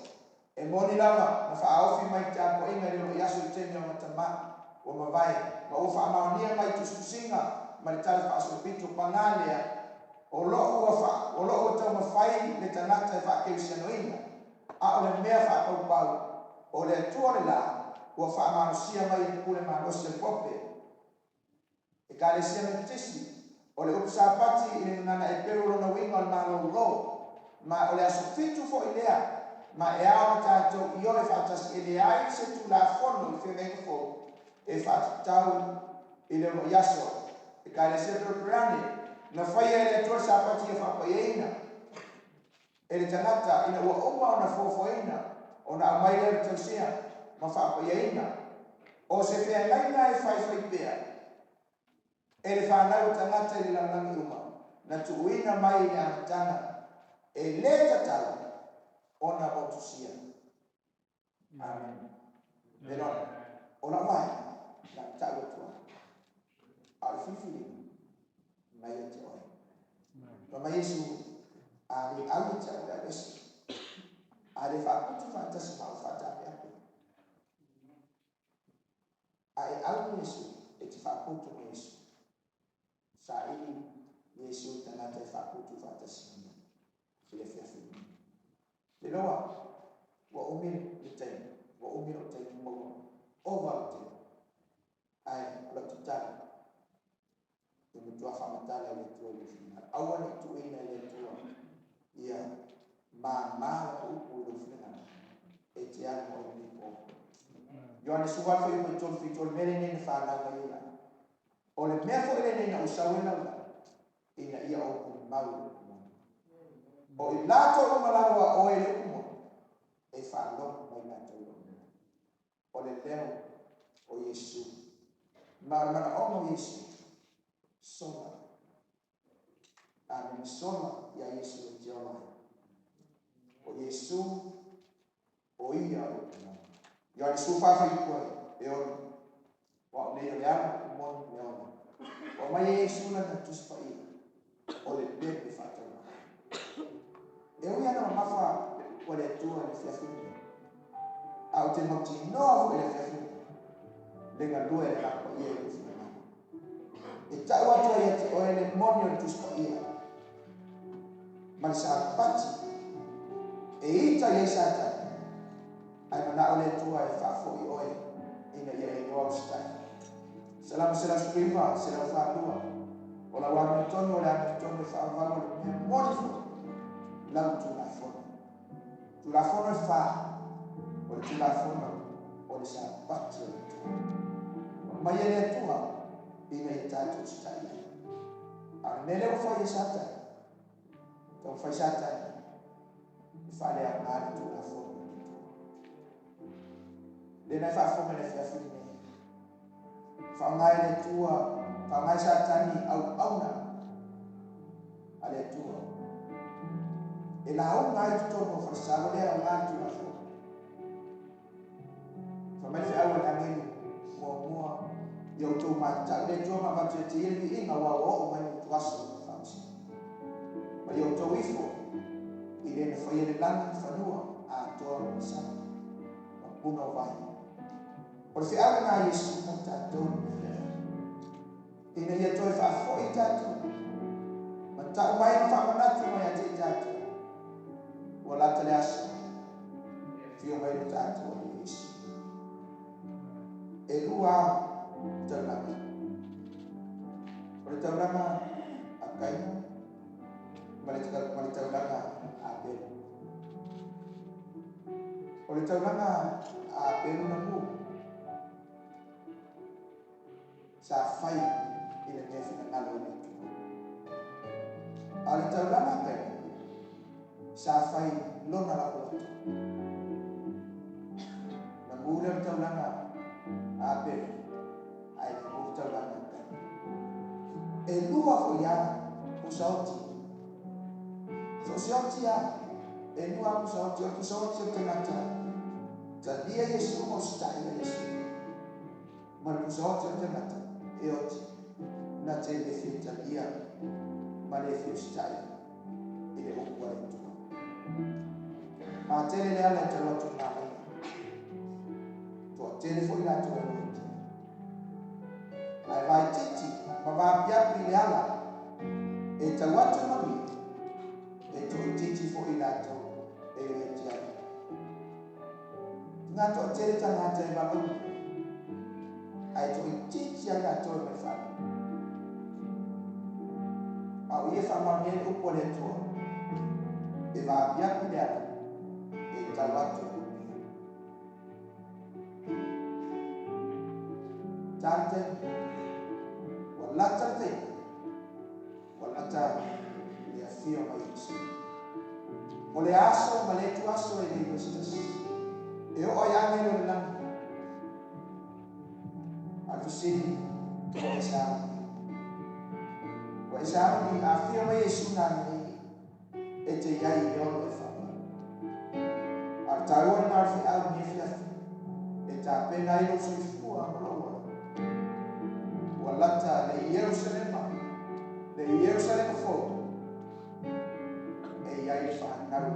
E moni lava na faaofi mai le tapuaiga i le uluai aso i le taimi o Gatama ua mavae, ma ua faamaonia mai i tusitusiga ma le tala faasolopito, paga lea, o lo ua fa, o lo ua taumafai le tagata e faakerisianoina, a o le mea faapaupau, o le Atua o le la, ua faamalosia mai e le pule malosi a le Pope. Ekalesia Metotisi, o le upu Sapati i le gagana Eperu lona uiga o le malolo, ma o le aso fitu foi lea, ma e ao ona tatou ioe faatasi e leai se Tulafono i Feagaiga Fou e faatatau i le uluai aso. Ekalesia Perepereane, na faia e le Atua le Sapati ia faapaiaina e le tagata ina ua uma ona foafoaina ona aumai lea o le tausia ma faapaiaina o se feagaiga e faifai pea e le fanau o tagata i le lalolagi uma na tuuina mai i le amataga e lē tatau ona motusia. Amene. Melona, o lau vaega, na tau atu ai. A o le filifiliga, mai ia te oe. Fai mai Iesu, A le au ia te au le au ese, a le faaputu faatasi ma au faataapeape. A e au ma Iesu, e te faaputu ma Iesu. Saili Iesu i tagata e faaputu faatasi ma ia i le afiafi lenei. Te iloa, ua umi le taimi, ua umi lou taimi ma ua ova lou taimi. Ae o lau tatalo, ia matua faamatala e le Atua i lou finagalo. Aua ne i tuuina e le Atua ia māmā lana upu i lou finagalo e te alu ma oe i lenei po. Ioane 18 fuaiupu e 37, o le mea lenei na fanau mai ai au. O le mea foi lenei na ou sau ai lalolagi, ina ia ou molimau i le upu moni. O i latou uma lava a oe i le upu moni, e faalogo mai latou i lou leo. O le leo o Iesu. Ma o le manaoga o Iesu, sola. Amene, sola iā Iesu e te ola ai. O Iesu, o ia o le upu moni. Ioane 14 fuaiupu e 6, O au nei o le ala, o le moni ma le ola. Ua aumai e Iesu lana Tusi Paia, o le leo e faatauvaa ai. E ui lava ina mamafa le upu a le Atua i le afiafi lenei, a ou te mautinoa foi i le afiafi lenei, le galue a le Agaga Paia i lou finagalo. E tau atu ai ia te oe le moni o le Tusi Paia ma le Sapati e ita i ai Satani, ae manao le Atua e faafoi oe ina ia e iloa usitai. Salamo 119, 142, O lau amiotonu o le amiotonu e faavavau o le mea moni foi lau Tulafono. Tulafono e fa, o le Tulafono o le Sapati o le Atua. Aumai e le Atua ina ia tatou usitai ai. A o le mea lea ua fai e Satani, taumafai Satani e faaleaoga le Tulafono a le Atua. Lea na e faafofoga i le afiafi lenei. Faaaoga e le Atua, faaaoga e Satani auauna a le Atua. E lauga ai totonu o falesa, ua le aoga le Tulafono. Fai mai le feau a le agelu muamua, ia outou matau le Atua ma avatu ia te ia le viiga, aua ua oo mai le utuaso o lona faamasinoga. Ma ia outou ifo i le na faia le lagi, fanua, atoa ma le sami, ma puna o vai. O le feau lena a Iesu mo tatou i lenei afiafi, ina ia toe faafoi tatou, ma tau mai ma faamanatu mai ia te i tatou, ua lata le aso, afio mai lo tatou Alii Iesu. E lua taulaga. O le taulaga a Kaina ma le taulaga a Abelu. O le taulaga a Abelu na mu, sa fai i le mea finagalo i le Atua. A o le taulaga a Kaina, sa fai lona lava loto. Na mu lea o le taulaga a Abelu, ae le mu le taulaga a Kaina. E lua foi lava pusaoti. So o se oti lava, e lua lava pusaoti. O le pusaoti o le tagata talia Iesu ma usitai ia Iesu. Ma le pusaoti o le tagata e oti na te le fia talia ma le fia usitai i le upu a le Atua. Matele le ala e tau atu i manaia. Toatele foi latou e oti. Ae vaitiiti ma vaapiapi i le ala e tau atu i manuia, e toaitiiti foi latou e oti ai. Ngā toatele tagata e valaauina, ae toaitiiti ai latou e mai faalogo. A o ia e faamaonia ai le upu a le Atua, e vaapiapi le ala e tau atu i manuia. Ta le taimi, ua lata le taimi, ua lata le afio mai o Iesu. O le aso ma le ituaso e le iloa e se tasi. E oo ai agelu o le lagi. A o le fesili, ua e sauni? Ua e sauni a afio mai Iesu nanei e te i ai i le ono e faavavau. A o le taua lena o le feau i lenei afiafi e tapena ai lou soifua ma lou ola. Ua lata le Ierusalema. Le Ierusalema fou e i ai le fanau.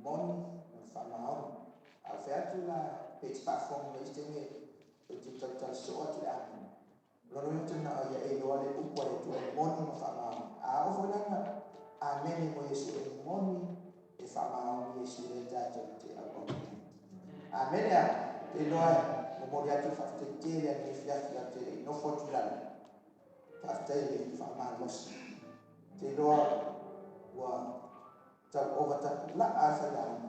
moni ma le faamaoni. A ou fai atu la pe e te faafofoga mai isi taimi ou te tautala soo atu i le amene. O lona uiga ou te manao ia e iloa le upu a le Atua e moni ma faamaoni. A oo foi la ina amene mo Iesu e moni e faamaoni Iesu lea tatou te auauna ai. Amene a? Te iloa e momoli atu le faafetai tele ananei afiafi ou te le i nofo atu i lalo. Faafetai i le faamalosi. Te iloa ua tau ova tapulaa le failauga.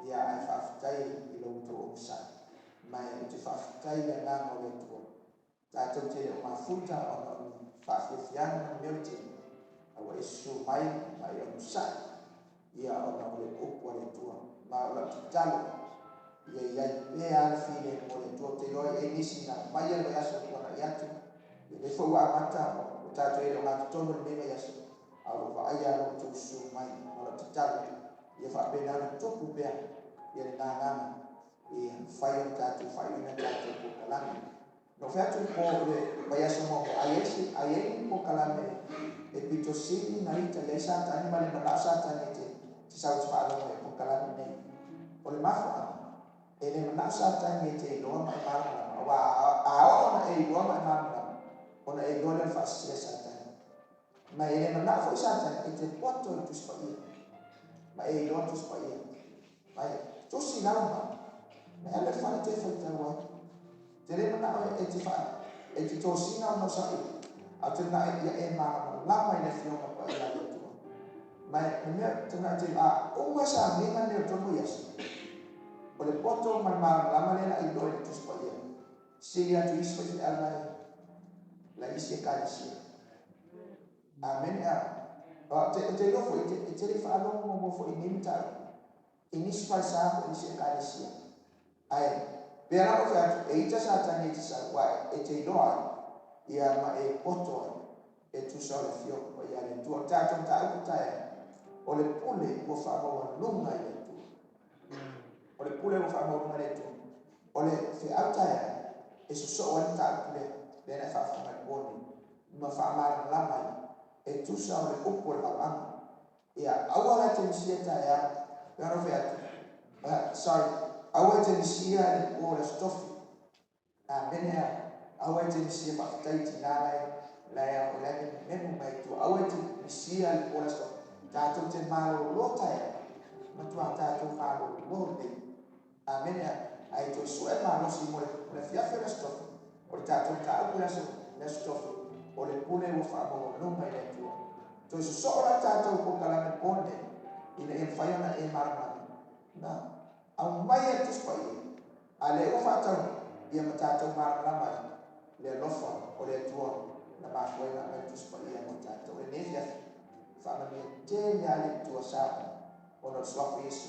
Ia ae faafetai i lo outou onosai. Ma ou te faafetai i le agaga o le Atua. Tatou te le o mafuta ona o ni faafiafiaga ma ni mea o le tele, a ua e susu mai ma e onosai, ia ona o le upu a le Atua. Ma o lau tatalo, ia i ai pea le filemu o le Atua. Ou te iloa e i ai nisi na aumai le vaiaso ua tuanai atu, ia lea foi ua amata, ua tatou i ai i le ogatotonu i lenei vaiaso, a o lo o vaaia lo outou susu mai. Ma o lau tatalo, ia faapena ona tupu pea ia lena agaga, ia mafai ona tatou faaiuina tatou polokalame. Na ou fai atu i le po o le vaiaso muamua, a i ai se, a i ai ni polokalame e pito sili na ita i ai Satani ma le manao Satani e te, te sau e te faalogo i polokalame nei. O le mafuaaga, e le manao Satani e te iloa ma e malamalama, aua a oo ona e iloa ma e malamalama, ona e iloa lea o le faasese a Satani. Ma e le manao foi Satani e te poto i le Tusi Paia, ma e iloa le Tusi Paia. Mai tusi lau ma, ma e alu e le fale toe faitau ai. Te le manao e te faa, e te tosina ona o saili, a o te manao ia e malamalama i le Afioga Paia a le Atua. Ma e mea te manao te, a uma sauniga nei o le tolu vaiaso, o le poto ma le malamalama lea la iloa i le Tusi Paia, sili atu i isi faifeau la e, la isi ekalesia. Amene a. Ou te, ou te iloa foi, e te, e te le i faalogo muamua foi i nei mataupu, i nisi falesa po o nisi ekalesia. Ae, pei lava ona ou fai atu, e ita Satani e te sau, aua e te iloa ai, ia ma e poto ai, e tusa o le Afioga Paia a le Atua. O le tatou mataupu taeao, o le pule ua faamaualuga i le Atua. O le pule ua faamaualuga i le Atua. O le feau taeao, e sosoo ai le mataupu lea, lea na e faafofoga i le po nei, ma faamalamalama ai, e tusa o le upu a le valaauga. Ia, aua la e te misia taeao, pei ona ou fai atu, sorry, aua e te misia le po o le Aso Tofi. Amene a. Aua e te misia, faafetai i tina la e, la e, la e memumemu mai tua. Aua e te misia le po o le Aso Tofi. Tatou te malolo taeao, matua tatou malolo lelei. Amene a. Ae toe sue malosi mo le, mo le afiafi o le Aso Tofi. O le tatou mataupu i le aso, le Aso Tofi, o le pule ua faamaualuga i le Atua. Toe sosoo la le tatou polokalame po lenei, ina ia mafai ona e malamalama. Na aumai e le Tusi Paia, a lea ua faataunuu, ia ma tatou malamalama ai le alofa o le Atua na mafua ai ona aumai le Tusi Paia mo tatou. I lenei afiafi, faamanuia tele lava le Atua Samoa ona o le Suafa o Iesu.